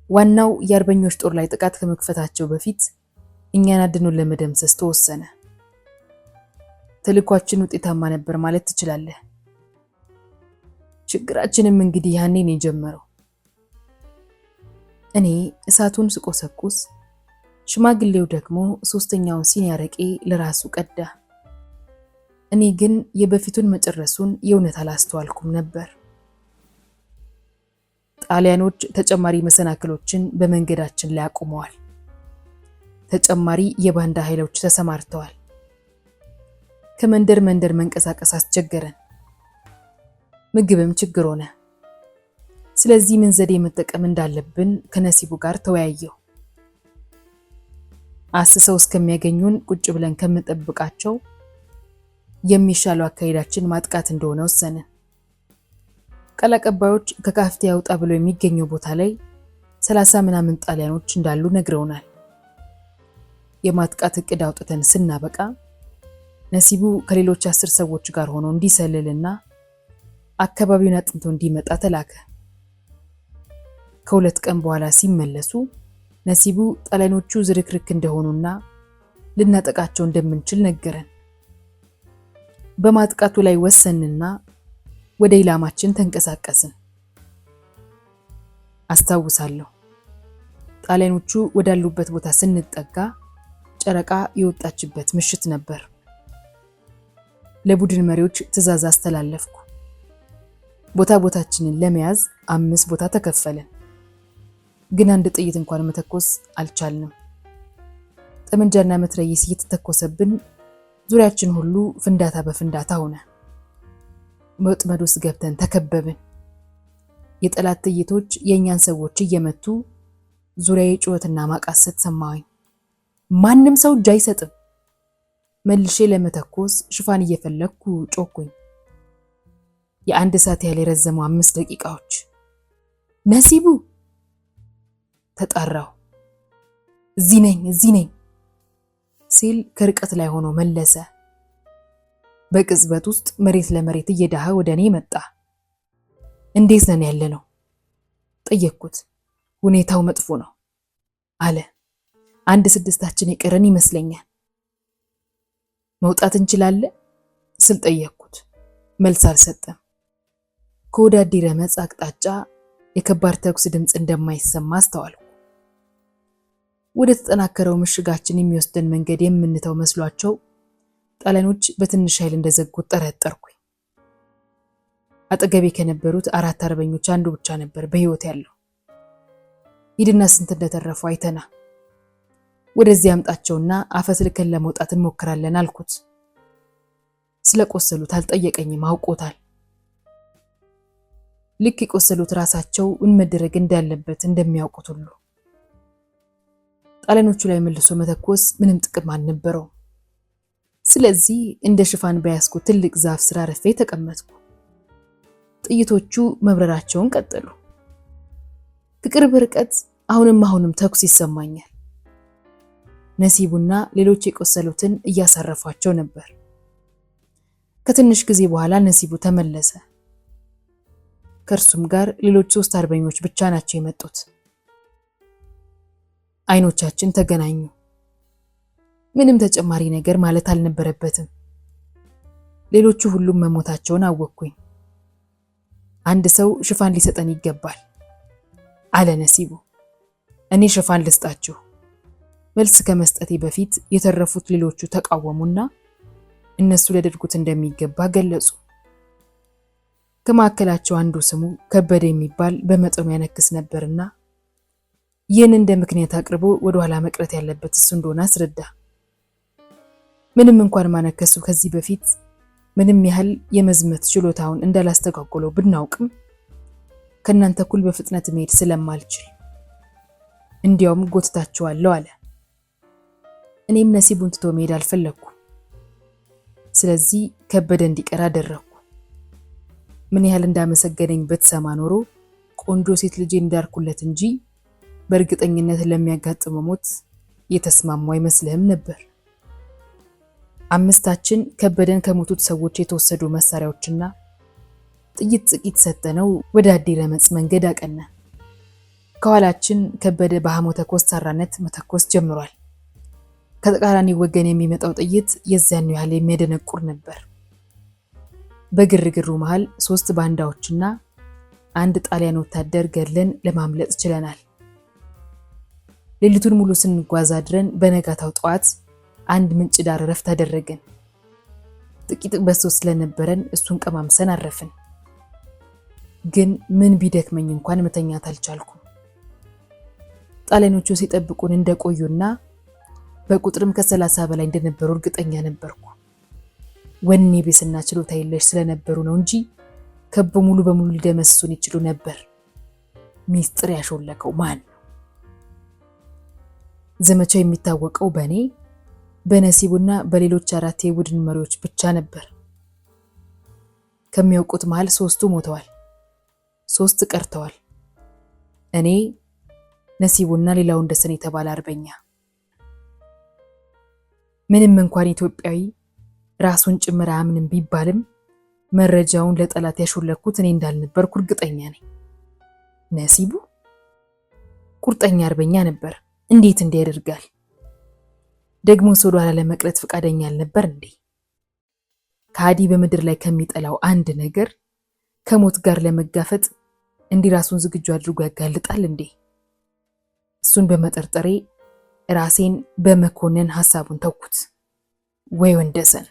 ዋናው የአርበኞች ጦር ላይ ጥቃት ከመክፈታቸው በፊት እኛን አድኖ ለመደምሰስ ተወሰነ። ተልዕኳችን ውጤታማ ነበር ማለት ትችላለህ። ችግራችንም እንግዲህ ያኔ ነው የጀመረው። እኔ እሳቱን ስቆሰቁስ፣ ሽማግሌው ደግሞ 3ኛውን ሲኒ አረቄ ለራሱ ቀዳ። እኔ ግን የበፊቱን መጨረሱን የእውነት አላስተዋልኩም ነበር። ጣሊያኖች ተጨማሪ መሰናክሎችን በመንገዳችን ላይ አቁመዋል። ተጨማሪ የባንዳ ኃይሎች ተሰማርተዋል። ከመንደር መንደር መንቀሳቀስ አስቸገረን። ምግብም ችግር ሆነ። ስለዚህ ምን ዘዴ መጠቀም እንዳለብን ከነሲቡ ጋር ተወያየሁ። አስሰው እስከሚያገኙን ቁጭ ብለን ከምንጠብቃቸው የሚሻለው አካሄዳችን ማጥቃት እንደሆነ ወሰንን። ቃል አቀባዮች ከካፍቲያ ወጣ ብሎ የሚገኘው ቦታ ላይ 30 ምናምን ጣሊያኖች እንዳሉ ነግረውናል። የማጥቃት እቅድ አውጥተን ስናበቃ ነሲቡ ከሌሎች 10 ሰዎች ጋር ሆኖ እንዲሰልልና አካባቢውን አጥንቶ እንዲመጣ ተላከ። ከ2 ቀን በኋላ ሲመለሱ ነሲቡ ጣሊያኖቹ ዝርክርክ እንደሆኑና ልናጠቃቸው እንደምንችል ነገረን። በማጥቃቱ ላይ ወሰንና ወደ ኢላማችን ተንቀሳቀስን። አስታውሳለሁ፣ ጣሊያኖቹ ወዳሉበት ቦታ ስንጠጋ ጨረቃ የወጣችበት ምሽት ነበር። ለቡድን መሪዎች ትዕዛዝ አስተላለፍኩ። ቦታ ቦታችንን ለመያዝ 5 ቦታ ተከፈልን። ግን አንድ ጥይት እንኳን መተኮስ አልቻልንም። ጠመንጃና መትረየስ እየተተኮሰብን ዙሪያችን ሁሉ ፍንዳታ በፍንዳታ ሆነ። ወጥመድ ውስጥ ገብተን ተከበብን። የጠላት ጥይቶች የእኛን ሰዎች እየመቱ ዙሪያዬ ጩኸትና ማቃሰት ሰማሁኝ። ማንም ሰው እጅ አይሰጥም። መልሼ ለመተኮስ ሽፋን እየፈለግኩ ጮኩኝ። የአንድ ሰዓት ያህል የረዘመው 5 ደቂቃዎች። ነሲቡ ተጣራሁ። እዚህ ነኝ፣ እዚህ ነኝ ሲል ከርቀት ላይ ሆኖ መለሰ። በቅጽበት ውስጥ መሬት ለመሬት እየዳኸ ወደ እኔ መጣ። እንዴት ነን ያለ ነው ጠየቅኩት። ሁኔታው መጥፎ ነው አለ። አንድ 6ታችን የቀረን ይመስለኛል። መውጣት እንችላለን ስል ጠየቅኩት። መልስ አልሰጠም። ከወደ አዲረመጽ አቅጣጫ የከባድ ተኩስ ድምጽ እንደማይሰማ አስተዋልኩ። ወደ ተጠናከረው ምሽጋችን የሚወስደን መንገድ የምንተው መስሏቸው ጣሊያኖች በትንሽ ኃይል እንደዘጉት ጠረጠርኩኝ። አጠገቤ ከነበሩት 4 አርበኞች አንዱ ብቻ ነበር በህይወት ያለው። ሂድና ስንት እንደተረፉ አይተና ወደዚህ አምጣቸውና አፈትልከን ለመውጣት እንሞክራለን አልኩት። ስለቆሰሉት አልጠየቀኝም፣ አውቆታል። ልክ የቆሰሉት ራሳቸው ምን መደረግ እንዳለበት እንደሚያውቁት ሁሉ። ጣሊያኖቹ ላይ መልሶ መተኮስ ምንም ጥቅም አልነበረው። ስለዚህ እንደ ሽፋን በያዝኩት ትልቅ ዛፍ ስር አርፌ ተቀመጥኩ። ጥይቶቹ መብረራቸውን ቀጠሉ። ከቅርብ ርቀት አሁንም አሁንም ተኩስ ይሰማኛል። ነሲቡና ሌሎች የቆሰሉትን እያሳረፏቸው ነበር። ከትንሽ ጊዜ በኋላ ነሲቡ ተመለሰ። ከእርሱም ጋር ሌሎች 3 አርበኞች ብቻ ናቸው የመጡት። አይኖቻችን ተገናኙ። ምንም ተጨማሪ ነገር ማለት አልነበረበትም። ሌሎቹ ሁሉም መሞታቸውን አወቅኩኝ። አንድ ሰው ሽፋን ሊሰጠን ይገባል አለ ነሲቡ። እኔ ሽፋን ልስጣችሁ። መልስ ከመስጠቴ በፊት የተረፉት ሌሎቹ ተቃወሙና እነሱ ሊያደርጉት እንደሚገባ ገለጹ። ከመካከላቸው አንዱ ስሙ ከበደ የሚባል በመጠኑ ያነክስ ነበርና ይህን እንደ ምክንያት አቅርቦ ወደ ኋላ መቅረት ያለበት እሱ እንደሆነ አስረዳ። ምንም እንኳን ማነከሱ ከዚህ በፊት ምንም ያህል የመዝመት ችሎታውን እንዳላስተጓጎለው ብናውቅም ከእናንተ እኩል በፍጥነት መሄድ ስለማልችል እንዲያውም ጎትታችኋለሁ አለ። እኔም ነሲቡን ትቶ መሄድ አልፈለኩም። ስለዚህ ከበደ እንዲቀር አደረኩ። ምን ያህል እንዳመሰገነኝ ብትሰማ ኖሮ ቆንጆ ሴት ልጄ እንዳርኩለት እንጂ በእርግጠኝነት ለሚያጋጥመው ሞት የተስማሙ አይመስልህም ነበር። 5ታችን ከበደን ከሞቱት ሰዎች የተወሰዱ መሳሪያዎችና ጥይት ጥቂት ሰጠነው ወደ አዲረመጽ መንገድ አቀና። ከኋላችን ከበደ በሐሞተ ኮስታራነት መተኮስ ጀምሯል። ከተቃራኒ ወገን የሚመጣው ጥይት የዚያን ያህል የሚያደነቁር ነበር። በግርግሩ መሃል 3 ባንዳዎችና አንድ ጣሊያን ወታደር ገድለን ለማምለጥ ችለናል። ሌሊቱን ሙሉ ስንጓዝ አድረን በነጋታው ጠዋት አንድ ምንጭ ዳር እረፍት አደረግን። ጥቂት በሶ ስለነበረን እሱን ቀማምሰን አረፍን። ግን ምን ቢደክመኝ እንኳን መተኛት አልቻልኩም። ጣሊያኖቹ ሲጠብቁን እንደቆዩና በቁጥርም ከ30 በላይ እንደነበሩ እርግጠኛ ነበርኩ። ወኔ ቢስና ችሎታ የለሽ ስለነበሩ ነው እንጂ ከቦ ሙሉ በሙሉ ሊደመስሱን ይችሉ ነበር። ሚስጥር ያሾለከው ማን ነው? ዘመቻው የሚታወቀው በእኔ በነሲቡና በሌሎች 4 የቡድን መሪዎች ብቻ ነበር። ከሚያውቁት መሃል 3ቱ ሞተዋል፣ 3 ቀርተዋል። እኔ፣ ነሲቡና ሌላው ወንደሰን የተባለ አርበኛ። ምንም እንኳን ኢትዮጵያዊ ራሱን ጭምር አያምንም ቢባልም መረጃውን ለጠላት ያሾለኩት እኔ እንዳልነበርኩ እርግጠኛ ነኝ። ነሲቡ ቁርጠኛ አርበኛ ነበር። እንዴት እንዲህ ያደርጋል? ደግሞስ ወደኋላ ለመቅረት ፈቃደኛ አልነበር እንዴ? ከሃዲ በምድር ላይ ከሚጠላው አንድ ነገር ከሞት ጋር ለመጋፈጥ እንዲህ ራሱን ዝግጁ አድርጎ ያጋልጣል እንዴ? እሱን በመጠርጠሬ ራሴን በመኮነን ሐሳቡን ተውኩት። ወይ ወንደሰን!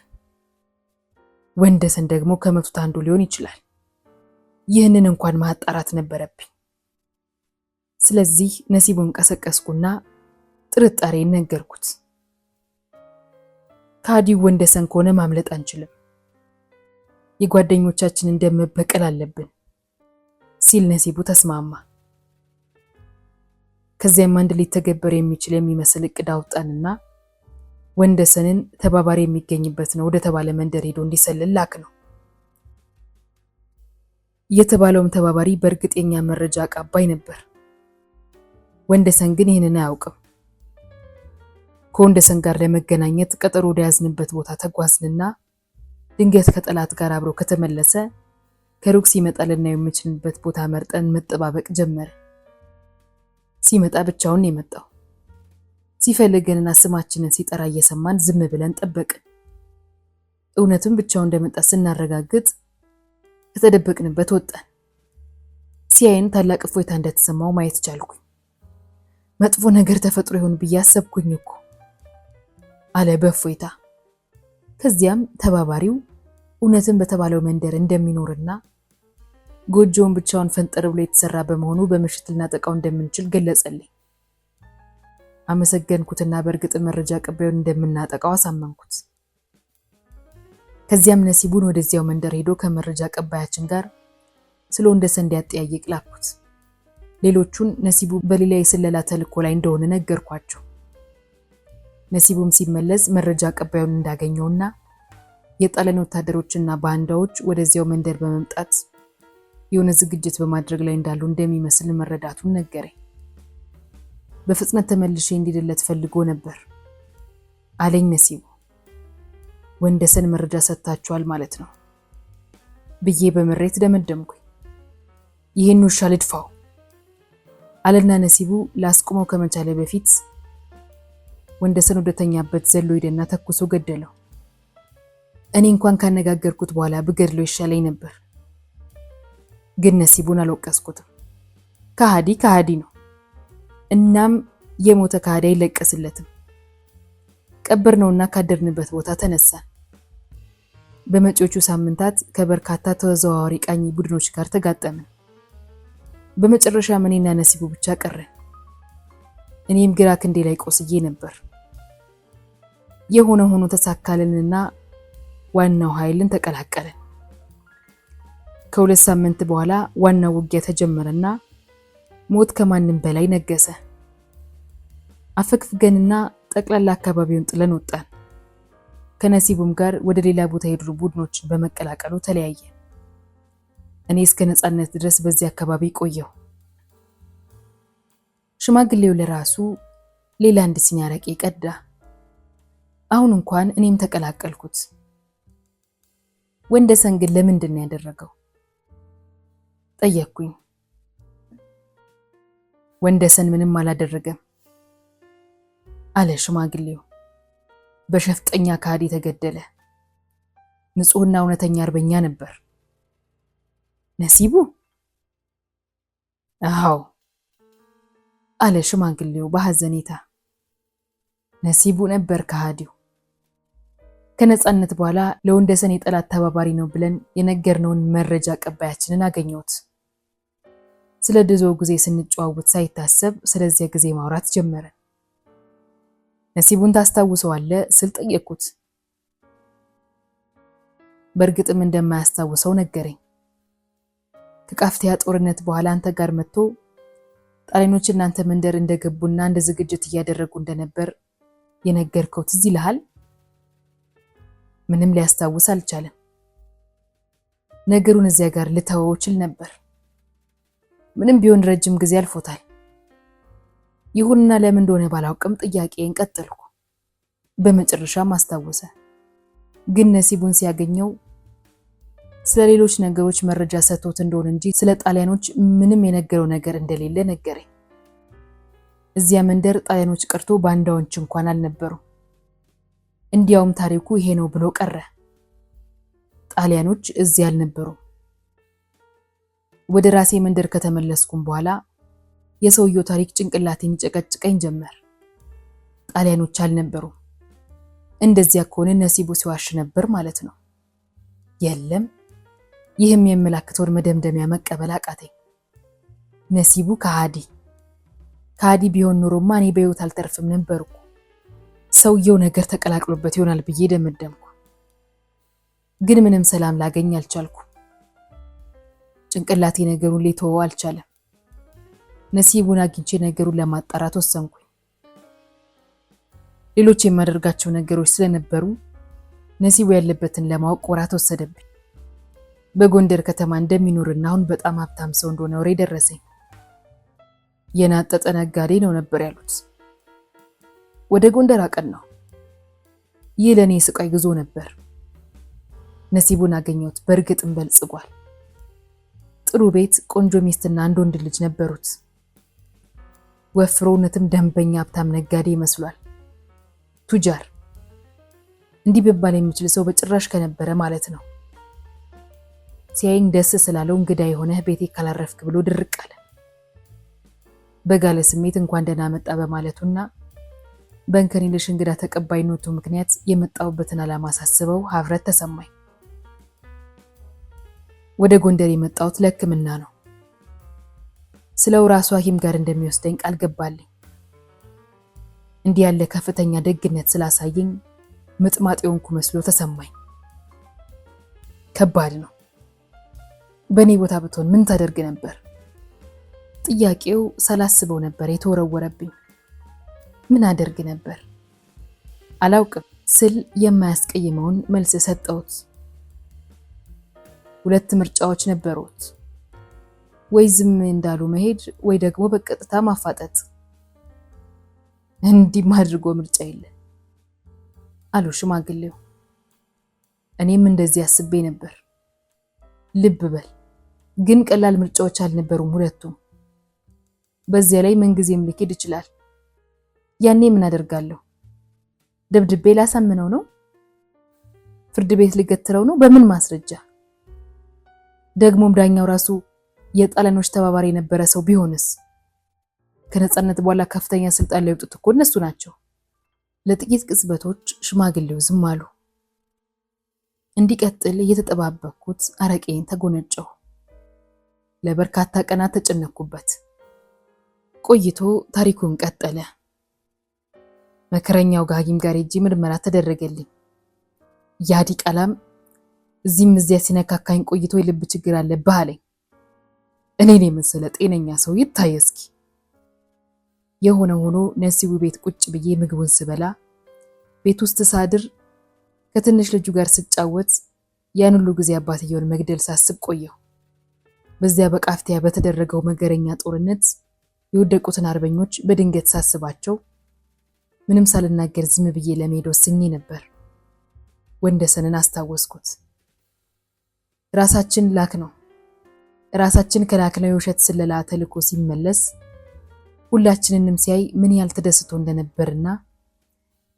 ወንደሰን ደግሞ ከመቱት አንዱ ሊሆን ይችላል። ይህንን እንኳን ማጣራት ነበረብኝ። ስለዚህ ነሲቡን ቀሰቀስኩና ጥርጣሬን ነገርኩት። ከሃዲው ወንደሰን ከሆነ ማምለጥ አንችልም፣ የጓደኞቻችንን ደም መበቀል አለብን ሲል ነሲቡ ተስማማ። ከዚያም አንድ ሊተገበር የሚችል የሚመስል እቅድ አውጣንና ወንደሰንን ተባባሪ የሚገኝበት ነው ወደ ተባለ መንደር ሄዶ እንዲሰልል ላክ ነው። የተባለውም ተባባሪ በእርግጥ የኛ መረጃ አቃባይ ነበር። ወንደሰን ግን ይህንን አያውቅም። ከወንደሰን ጋር ለመገናኘት ቀጠሮ ወደያዝንበት ቦታ ተጓዝንና ድንገት ከጠላት ጋር አብሮ ከተመለሰ ከሩቅ ሲመጣ ልናየው የምንችልበት ቦታ መርጠን መጠባበቅ ጀመረ። ሲመጣ ብቻውን የመጣው ሲፈልገንና ስማችንን ሲጠራ እየሰማን ዝም ብለን ጠበቅን። እውነትም ብቻውን እንደመጣ ስናረጋግጥ ከተደበቅንበት ወጣን። ሲያይን ታላቅ እፎይታ እንደተሰማው ማየት ቻልኩኝ። መጥፎ ነገር ተፈጥሮ ይሆን ብዬ አሰብኩኝ እኮ አለ በእፎይታ። ከዚያም ተባባሪው እውነትም በተባለው መንደር እንደሚኖርና ጎጆውን ብቻውን ፈንጠር ብሎ የተሰራ በመሆኑ በምሽት ልናጠቃው እንደምንችል ገለጸልኝ። አመሰገንኩትና በእርግጥ መረጃ አቀባዩን እንደምናጠቃው አሳመንኩት። ከዚያም ነሲቡን ወደዚያው መንደር ሄዶ ከመረጃ አቀባያችን ጋር ስለ ወንደሰን እንዲያጠያይቅ ላኩት። ሌሎቹን ነሲቡ በሌላ የስለላ ተልእኮ ላይ እንደሆነ ነገርኳቸው። ነሲቡም ሲመለስ መረጃ አቀባዩን እንዳገኘውና የጣሊያን ወታደሮችና ባንዳዎች ወደዚያው መንደር በመምጣት የሆነ ዝግጅት በማድረግ ላይ እንዳሉ እንደሚመስል መረዳቱን ነገረኝ። በፍጥነት ተመልሼ እንዲደለት ፈልጎ ነበር አለኝ ነሲቡ። ወንደሰን መረጃ ሰጥታችኋል ማለት ነው ብዬ በምሬት ደመደምኩኝ። ይህን ውሻ ልድፋው አለና ነሲቡ ላስቆመው ከመቻለ በፊት ወንደሰን ወደተኛበት ዘሎ ሄደና ተኩሶ ገደለው። እኔ እንኳን ካነጋገርኩት በኋላ ብገድለው ይሻለኝ ነበር፣ ግን ነሲቡን አልወቀስኩትም። ከሃዲ ከሃዲ ነው። እናም የሞተ ከሃዲ አይለቀስለትም። ቀብር ነውና ካደርንበት ቦታ ተነሳን። በመጪዎቹ ሳምንታት ከበርካታ ተዘዋዋሪ ቃኝ ቡድኖች ጋር ተጋጠምን። በመጨረሻም እኔና ነሲቡ ብቻ ቀረን። እኔም ግራ ክንዴ ላይ ቆስዬ ነበር። የሆነ ሆኖ ተሳካልንና ዋናው ኃይልን ተቀላቀለን። ከ2 ሳምንት በኋላ ዋናው ውጊያ ተጀመረና ሞት ከማንም በላይ ነገሰ። አፈግፍገንና ጠቅላላ አካባቢውን ጥለን ወጣን። ከነሲቡም ጋር ወደ ሌላ ቦታ የሄዱ ቡድኖችን በመቀላቀሉ ተለያየ። እኔ እስከ ነፃነት ድረስ በዚህ አካባቢ ቆየሁ። ሽማግሌው ለራሱ ሌላ አንድ ሲኒ አረቄ ቀዳ። አሁን እንኳን እኔም ተቀላቀልኩት። ወንደሰን ግን ለምንድን ነው ያደረገው? ጠየቅኩኝ። ወንደሰን ምንም አላደረገም አለ ሽማግሌው። በሸፍጠኛ ከሃዲ ተገደለ። ንጹሕና እውነተኛ አርበኛ ነበር። ነሲቡ? አዎ አለ ሽማግሌው በሐዘኔታ። ነሲቡ ነበር ከሃዲው። ከነጻነት በኋላ ለወንደሰን የጠላት ተባባሪ ነው ብለን የነገርነውን መረጃ አቀባያችንን አገኘሁት። ስለ ድዞ ጊዜ ስንጨዋወት ሳይታሰብ ስለዚያ ጊዜ ማውራት ጀመረን። ነሲቡን ታስታውሰዋለህ ስል ጠየቅኩት። በእርግጥም እንደማያስታውሰው ነገረኝ። ከቃፍቲያ ጦርነት በኋላ አንተ ጋር መጥቶ ጣሊያኖች እናንተ መንደር እንደገቡና እንደ ዝግጅት እያደረጉ እንደነበር የነገርከው ትዝ ይልሃል? ምንም ሊያስታውስ አልቻለም። ነገሩን እዚያ ጋር ልተወው እችል ነበር። ምንም ቢሆን ረጅም ጊዜ አልፎታል። ይሁንና ለምን እንደሆነ ባላውቅም ጥያቄን ቀጠልኩ። በመጨረሻም አስታወሰ። ግን ነሲቡን ሲያገኘው ስለ ሌሎች ነገሮች መረጃ ሰጥቶት እንደሆነ እንጂ ስለ ጣሊያኖች ምንም የነገረው ነገር እንደሌለ ነገረኝ። እዚያ መንደር ጣሊያኖች ቀርቶ ባንዳዎች እንኳን አልነበሩም። እንዲያውም ታሪኩ ይሄ ነው ብሎ ቀረ። ጣሊያኖች እዚያ አልነበሩም። ወደ ራሴ መንደር ከተመለስኩም በኋላ የሰውየው ታሪክ ጭንቅላቴን ይጨቀጭቀኝ ጀመር። ጣሊያኖች አልነበሩም። እንደዚያ ከሆነ ነሲቡ ሲዋሽ ነበር ማለት ነው። የለም፣ ይህም የሚያመላክተውን መደምደሚያ መቀበል አቃተኝ። ነሲቡ ከሃዲ ከሃዲ ቢሆን ኖሮማ እኔ በሕይወት አልተርፍም ነበርኩ። ሰውየው ነገር ተቀላቅሎበት ይሆናል ብዬ ደመደምኩ። ግን ምንም ሰላም ላገኝ አልቻልኩ። ጭንቅላቴ ነገሩን ሊተወው አልቻለም። ነሲቡን አግኝቼ ነገሩን ለማጣራት ወሰንኩኝ። ሌሎች የማደርጋቸው ነገሮች ስለነበሩ ነሲቡ ያለበትን ለማወቅ ወራት ወሰደብኝ። በጎንደር ከተማ እንደሚኖርና አሁን በጣም ሀብታም ሰው እንደሆነ ወሬ ደረሰኝ። የናጠጠ ነጋዴ ነው ነበር ያሉት። ወደ ጎንደር አቀናሁ። ይህ ለእኔ የስቃይ ጉዞ ነበር። ነሲቡን አገኘሁት። በእርግጥም በልጽጓል። ጥሩ ቤት፣ ቆንጆ ሚስትና አንድ ወንድ ልጅ ነበሩት። ወፍሮ እውነትም ደንበኛ ሀብታም ነጋዴ ይመስሏል። ቱጃር እንዲህ ቢባል የሚችል ሰው በጭራሽ ከነበረ ማለት ነው። ሲያይኝ ደስ ስላለው እንግዳ የሆነህ ቤቴ ካላረፍክ ብሎ ድርቅ አለ። በጋለ ስሜት እንኳን ደህና መጣ በማለቱና በእንከን የለሽ እንግዳ ተቀባይነቱ ምክንያት የመጣሁበትን ዓላማ ሳስበው ሀፍረት ተሰማኝ። ወደ ጎንደር የመጣሁት ለሕክምና ነው። ስለው ራሱ ሐኪም ጋር እንደሚወስደኝ ቃል ገባልኝ። እንዲህ ያለ ከፍተኛ ደግነት ስላሳየኝ ምጥማጥ የሆንኩ መስሎ ተሰማኝ። ከባድ ነው። በእኔ ቦታ ብትሆን ምን ታደርግ ነበር? ጥያቄው ሳላስበው ነበር የተወረወረብኝ። ምን አደርግ ነበር አላውቅም ስል የማያስቀይመውን መልስ ሰጠሁት። ሁለት ምርጫዎች ነበሩት። ወይ ዝም እንዳሉ መሄድ፣ ወይ ደግሞ በቀጥታ ማፋጠጥ። እንዲህም አድርጎ ምርጫ የለ አሉ ሽማግሌው። እኔም እንደዚህ አስቤ ነበር። ልብ በል ግን ቀላል ምርጫዎች አልነበሩም ሁለቱም። በዚያ ላይ ምንጊዜም ሊኬድ ይችላል። ያኔ ምን አደርጋለሁ? ደብድቤ ላሳምነው ነው? ፍርድ ቤት ልገትረው ነው? በምን ማስረጃ? ደግሞም ዳኛው ራሱ የጣሊያኖች ተባባሪ የነበረ ሰው ቢሆንስ? ከነጻነት በኋላ ከፍተኛ ስልጣን ላይ የወጡት እኮ እነሱ ናቸው። ለጥቂት ቅጽበቶች ሽማግሌው ዝም አሉ። እንዲቀጥል እየተጠባበቅኩት አረቄን ተጎነጨሁ። ለበርካታ ቀናት ተጨነኩበት። ቆይቶ ታሪኩን ቀጠለ። መከረኛው ሐኪም ጋር ሄጄ ምርመራ ተደረገልኝ። ያ ዲቃላም እዚህም እዚያ ሲነካካኝ ቆይቶ የልብ ችግር አለብህ አለኝ። እኔን የመሰለ ጤነኛ ሰው ይታይ እስኪ። የሆነ ሆኖ ነሲቡ ቤት ቁጭ ብዬ ምግቡን ስበላ፣ ቤት ውስጥ ሳድር፣ ከትንሽ ልጁ ጋር ስጫወት ያን ሁሉ ጊዜ አባትየውን መግደል ሳስብ ቆየሁ። በዚያ በቃፍቲያ በተደረገው መገረኛ ጦርነት የወደቁትን አርበኞች በድንገት ሳስባቸው ምንም ሳልናገር ዝም ብዬ ለመሄድ ወስኜ ነበር። ወንደሰንን አስታወስኩት። ራሳችን ላክ ነው ራሳችን ከላክነው የውሸት ስለላ ተልኮ ሲመለስ ሁላችንንም ሲያይ ምን ያህል ተደስቶ እንደነበርና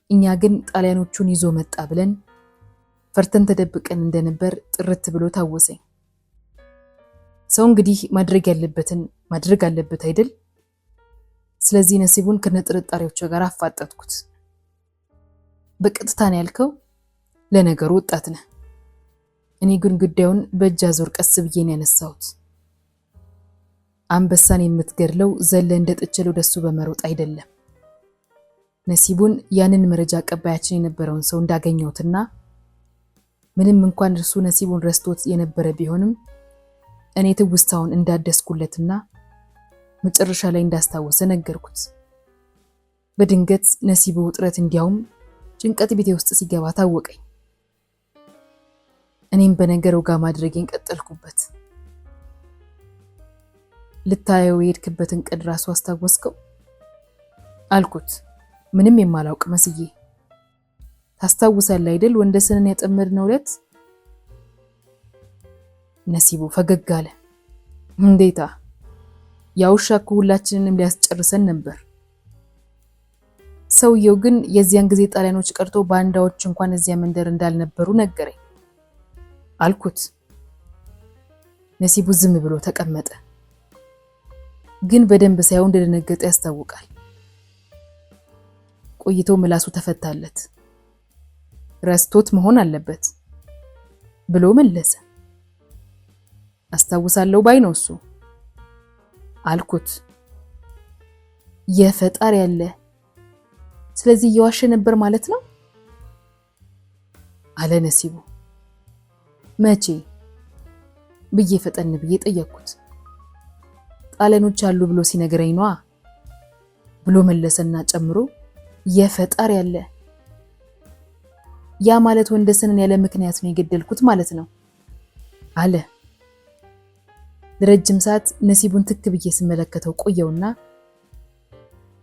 እኛ ግን ጣሊያኖቹን ይዞ መጣ ብለን ፈርተን ተደብቀን እንደነበር ጥርት ብሎ ታወሰኝ። ሰው እንግዲህ ማድረግ ያለበትን ማድረግ አለበት አይደል? ስለዚህ ነሲቡን ከነጥርጣሬዎቹ ጋር አፋጠጥኩት። በቀጥታ ነው ያልከው? ለነገሩ ወጣት ነህ። እኔ ግን ጉዳዩን በእጅ አዞር ቀስ ብዬ ነው ያነሳሁት። አንበሳን የምትገድለው ዘለ እንደ ጥችል ወደሱ በመሮጥ አይደለም። ነሲቡን ያንን መረጃ አቀባያችን የነበረውን ሰው እንዳገኘሁትና ምንም እንኳን እርሱ ነሲቡን ረስቶት የነበረ ቢሆንም እኔ ትውስታውን እንዳደስኩለትና መጨረሻ ላይ እንዳስታወሰ ነገርኩት። በድንገት ነሲቡ ውጥረት እንዲያውም ጭንቀት ቤቴ ውስጥ ሲገባ ታወቀኝ። እኔም በነገሩ ጋር ማድረጌን ቀጠልኩበት። ልታየው የሄድክበትን ቀን ራሱ አስታወስከው? አልኩት ምንም የማላውቅ መስዬ። ታስታውሳለህ አይደል ወንደሰንን ያጠመድነው ዕለት? ነሲቡ ፈገግ አለ። እንዴታ፣ ያ ውሻ እኮ ሁላችንንም ሊያስጨርሰን ነበር። ሰውየው ግን የዚያን ጊዜ ጣሊያኖች ቀርቶ ባንዳዎች እንኳን እዚያ መንደር እንዳልነበሩ ነገረኝ አልኩት። ነሲቡ ዝም ብሎ ተቀመጠ። ግን በደንብ ሳይሆን እንደደነገጠ ያስታውቃል። ቆይቶ ምላሱ ተፈታለት። ረስቶት መሆን አለበት ብሎ መለሰ። አስታውሳለሁ ባይ ነው እሱ አልኩት። የፈጣሪ ያለ፣ ስለዚህ እየዋሸ ነበር ማለት ነው አለ ነሲቡ። መቼ ብዬ ፈጠን ብዬ ጠየቅኩት። ጣሊያኖች አሉ ብሎ ሲነግረኝ ነዋ ብሎ መለሰና ጨምሮ የፈጣሪ ያለ፣ ያ ማለት ወንደሰንን ያለ ምክንያት ነው የገደልኩት ማለት ነው አለ። ለረጅም ሰዓት ነሲቡን ትክ ብዬ ስመለከተው ቆየውና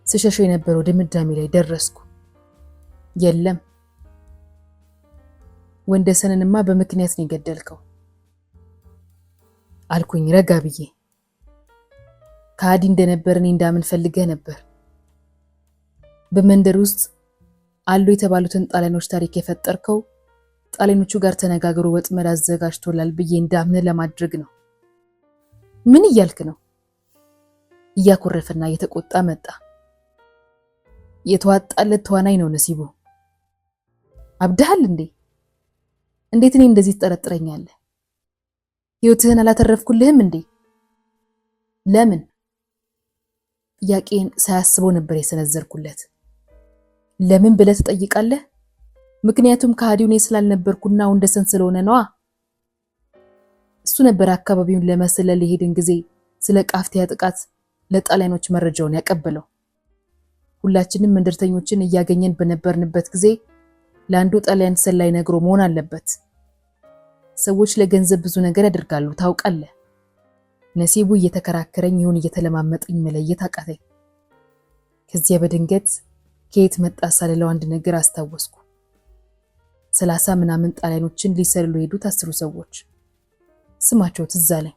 ስሸሸው የነበረው ድምዳሜ ላይ ደረስኩ። የለም፣ ወንደሰንንማ በምክንያት ነው የገደልከው አልኩኝ ረጋ ብዬ። ከሃዲ እንደነበር እኔ እንዳምን ፈልገህ ነበር። በመንደር ውስጥ አሉ የተባሉትን ጣሊያኖች ታሪክ የፈጠርከው ጣሊያኖቹ ጋር ተነጋግሮ ወጥመድ አዘጋጅቶላል ብዬ እንዳምን ለማድረግ ነው። ምን እያልክ ነው? እያኮረፈና እየተቆጣ መጣ። የተዋጣለት ተዋናይ ነው ነሲቡ። አብደሃል እንዴ? እንዴት እኔ እንደዚህ ትጠረጥረኛለህ? ህይወትህን አላተረፍኩልህም እንዴ? ለምን? ጥያቄን ሳያስበው ነበር የሰነዘርኩለት። ለምን ብለህ ትጠይቃለህ? ምክንያቱም ከሃዲው እኔ ስላልነበርኩና ወንደሰን ስለሆነ ነዋ። እሱ ነበር አካባቢውን ለመስለል የሄድን ጊዜ ስለ ቃፍቲያ ጥቃት ለጣሊያኖች መረጃውን ያቀበለው። ሁላችንም መንደርተኞችን እያገኘን በነበርንበት ጊዜ ለአንዱ ጣሊያን ሰላይ ነግሮ መሆን አለበት። ሰዎች ለገንዘብ ብዙ ነገር ያደርጋሉ ታውቃለህ። ነሲቡ እየተከራከረኝ ይሁን እየተለማመጠኝ መለየት አቃተኝ። ከዚያ በድንገት ከየት መጣ ሳልለው አንድ ነገር አስታወስኩ። 30 ምናምን ጣሊያኖችን ሊሰልሉ የሄዱት 10 ሰዎች ስማቸው ትዝ አለኝ።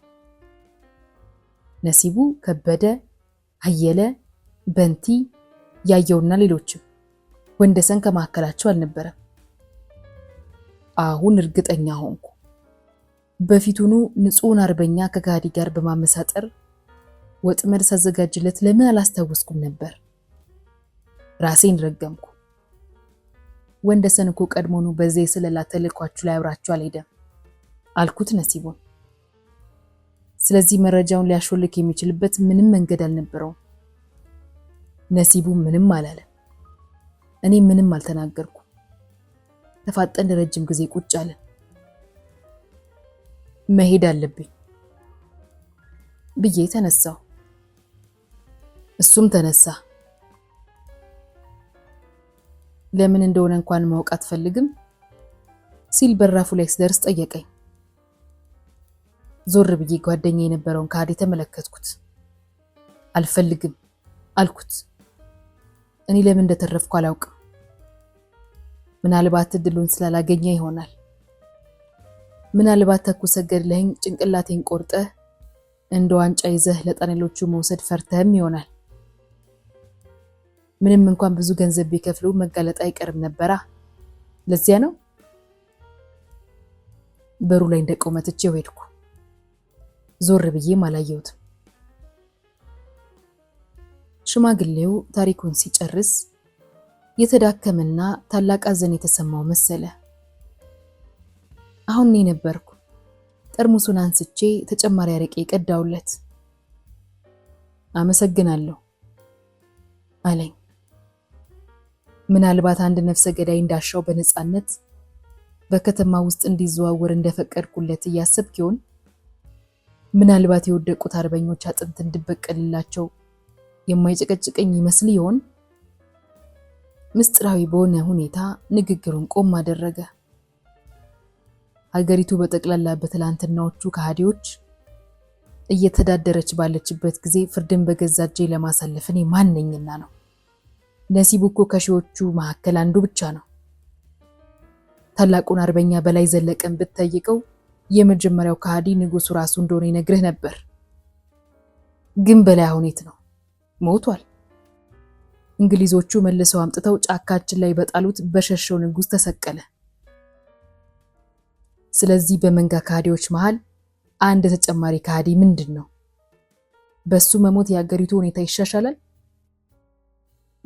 ነሲቡ፣ ከበደ፣ አየለ፣ በንቲ፣ ያየውና ሌሎችም። ወንደሰን ከመካከላቸው አልነበረም። አሁን እርግጠኛ ሆንኩ። በፊቱኑ ንጹሑን አርበኛ ከከሃዲ ጋር በማመሳጠር ወጥመድ ሳዘጋጅለት ለምን አላስታወስኩም ነበር? ራሴን ረገምኩ። ወንደሰን እኮ ቀድሞውኑ በዚህ የስለላ ተልዕኳችሁ ላይ አብራችሁ አልሄደም አልኩት ነሲቡን። ስለዚህ መረጃውን ሊያሾልክ የሚችልበት ምንም መንገድ አልነበረውም። ነሲቡ ምንም አላለም። እኔ ምንም አልተናገርኩ። ተፋጠን ለረጅም ጊዜ ቁጭ አለን። መሄድ አለብኝ ብዬ ተነሳሁ። እሱም ተነሳ። ለምን እንደሆነ እንኳን ማወቅ አትፈልግም ሲል በራፉ ላይ ስደርስ ጠየቀኝ። ዞር ብዬ ጓደኛ የነበረውን ከሃዲ ተመለከትኩት። አልፈልግም አልኩት። እኔ ለምን እንደተረፍኩ አላውቅም። ምናልባት እድሉን ስላላገኘ ይሆናል። ምናልባት ተኩሰህ ገድለኸኝ ጭንቅላቴን ቆርጠህ እንደ ዋንጫ ይዘህ ለጣሊያኖቹ መውሰድ ፈርተህም ይሆናል። ምንም እንኳን ብዙ ገንዘብ ቢከፍሉ መጋለጥ አይቀርም ነበራ። ለዚያ ነው በሩ ላይ እንደቆመ ትቼው ሄድኩ። ዞር ብዬም አላየሁትም። ሽማግሌው ታሪኩን ሲጨርስ የተዳከመና ታላቅ ሐዘን የተሰማው መሰለ። አሁን እኔ ነበርኩ ጠርሙሱን አንስቼ ተጨማሪ አረቄ ቀዳውለት። አመሰግናለሁ አለኝ። ምናልባት አንድ ነፍሰ ገዳይ እንዳሻው በነፃነት በከተማ ውስጥ እንዲዘዋወር እንደፈቀድኩለት እያሰብክ ይሆን? ምናልባት የወደቁት አርበኞች አጥንት እንድበቀልላቸው የማይጨቀጭቀኝ ይመስል ይሆን? ምስጢራዊ በሆነ ሁኔታ ንግግሩን ቆም አደረገ። ሀገሪቱ በጠቅላላ በትላንትናዎቹ ከሃዲዎች እየተዳደረች ባለችበት ጊዜ ፍርድን በገዛ እጄ ለማሳለፍ እኔ ማን ነኝና ነው? ነሲቡ እኮ ከሺዎቹ መካከል አንዱ ብቻ ነው። ታላቁን አርበኛ በላይ ዘለቀን ብትጠይቀው የመጀመሪያው ከሃዲ ንጉሱ ራሱ እንደሆነ ይነግርህ ነበር። ግን በላይ አሁን የት ነው? ሞቷል። እንግሊዞቹ መልሰው አምጥተው ጫካችን ላይ በጣሉት በሸሸው ንጉስ ተሰቀለ። ስለዚህ በመንጋ ከሃዲዎች መሃል አንድ ተጨማሪ ከሃዲ ምንድን ነው? በሱ መሞት የአገሪቱ ሁኔታ ይሻሻላል?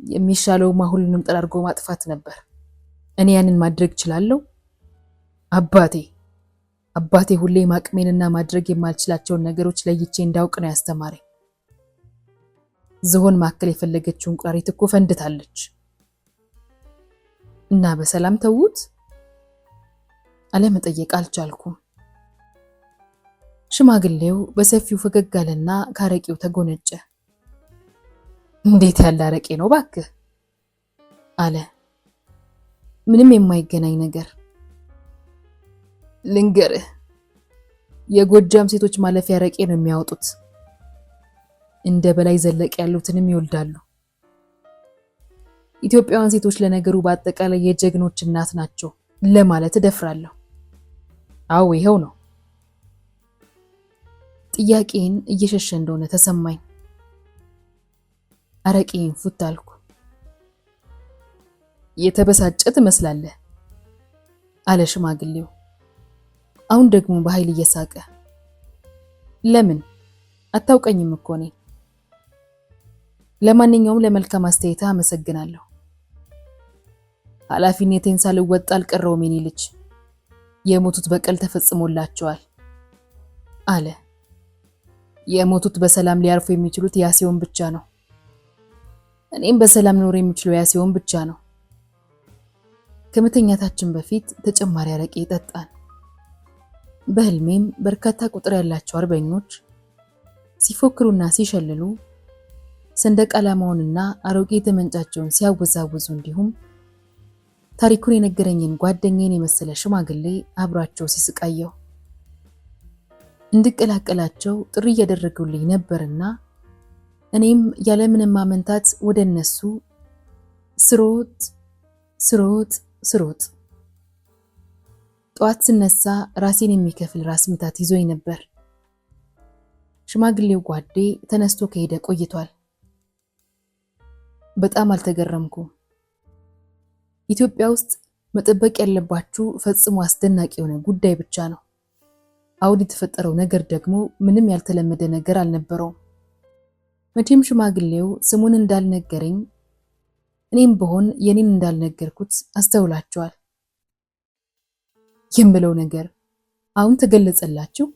የሚሻለውማ ሁሉንም ጠራርጎ ማጥፋት ነበር። እኔ ያንን ማድረግ እችላለሁ? አባቴ አባቴ ሁሌ ማቅሜንና ማድረግ የማልችላቸውን ነገሮች ለይቼ እንዳውቅ ነው ያስተማረኝ። ዝሆን ማከል የፈለገችው እንቁራሪት እኮ ፈንድታለች። እና በሰላም ተዉት? አለመጠየቅ አልቻልኩም። ሽማግሌው በሰፊው ፈገግ አለና ካረቂው ተጎነጨ። እንዴት ያለ አረቄ ነው ባክህ አለ። ምንም የማይገናኝ ነገር ልንገርህ፣ የጎጃም ሴቶች ማለፊያ አረቄ ነው የሚያወጡት። እንደ በላይ ዘለቅ ያሉትንም ይወልዳሉ። ኢትዮጵያውያን ሴቶች ለነገሩ በአጠቃላይ የጀግኖች እናት ናቸው ለማለት እደፍራለሁ። አዎ ይኸው ነው። ጥያቄን እየሸሸ እንደሆነ ተሰማኝ። አረቄን ፉት አልኩ። የተበሳጨ ትመስላለህ አለ ሽማግሌው። አሁን ደግሞ በኃይል እየሳቀ ለምን አታውቀኝም እኮ እኔ። ለማንኛውም ለመልካም አስተያየትህ አመሰግናለሁ። ኃላፊነቴን ሳልወጣ አልቀረውም የኔ ልጅ። የሞቱት በቀል ተፈጽሞላቸዋል አለ። የሞቱት በሰላም ሊያርፉ የሚችሉት ያ ሲሆን ብቻ ነው። እኔም በሰላም ኖር የሚችለው ያ ሲሆን ብቻ ነው። ከመተኛታችን በፊት ተጨማሪ አረቄ ጠጣን። በህልሜም በርካታ ቁጥር ያላቸው አርበኞች ሲፎክሩና ሲሸልሉ ሰንደቅ ዓላማውንና አሮጌ ጠመንጃቸውን ሲያወዛውዙ እንዲሁም ታሪኩን የነገረኝን ጓደኛዬን የመሰለ ሽማግሌ አብሯቸው ሲስቃየው እንድቀላቀላቸው ጥሪ እያደረጉልኝ ነበርና እኔም ያለምንም ማመንታት ወደ እነሱ ስሮጥ ስሮጥ ስሮጥ። ጠዋት ስነሳ ራሴን የሚከፍል ራስ ምታት ይዞኝ ነበር። ሽማግሌው ጓዴ ተነስቶ ከሄደ ቆይቷል። በጣም አልተገረምኩም። ኢትዮጵያ ውስጥ መጠበቅ ያለባችሁ ፈጽሞ አስደናቂ የሆነ ጉዳይ ብቻ ነው። አሁን የተፈጠረው ነገር ደግሞ ምንም ያልተለመደ ነገር አልነበረውም። መቼም ሽማግሌው ስሙን እንዳልነገረኝ እኔም ብሆን የኔን እንዳልነገርኩት አስተውላችኋል። የምለው ነገር አሁን ተገለጸላችሁ።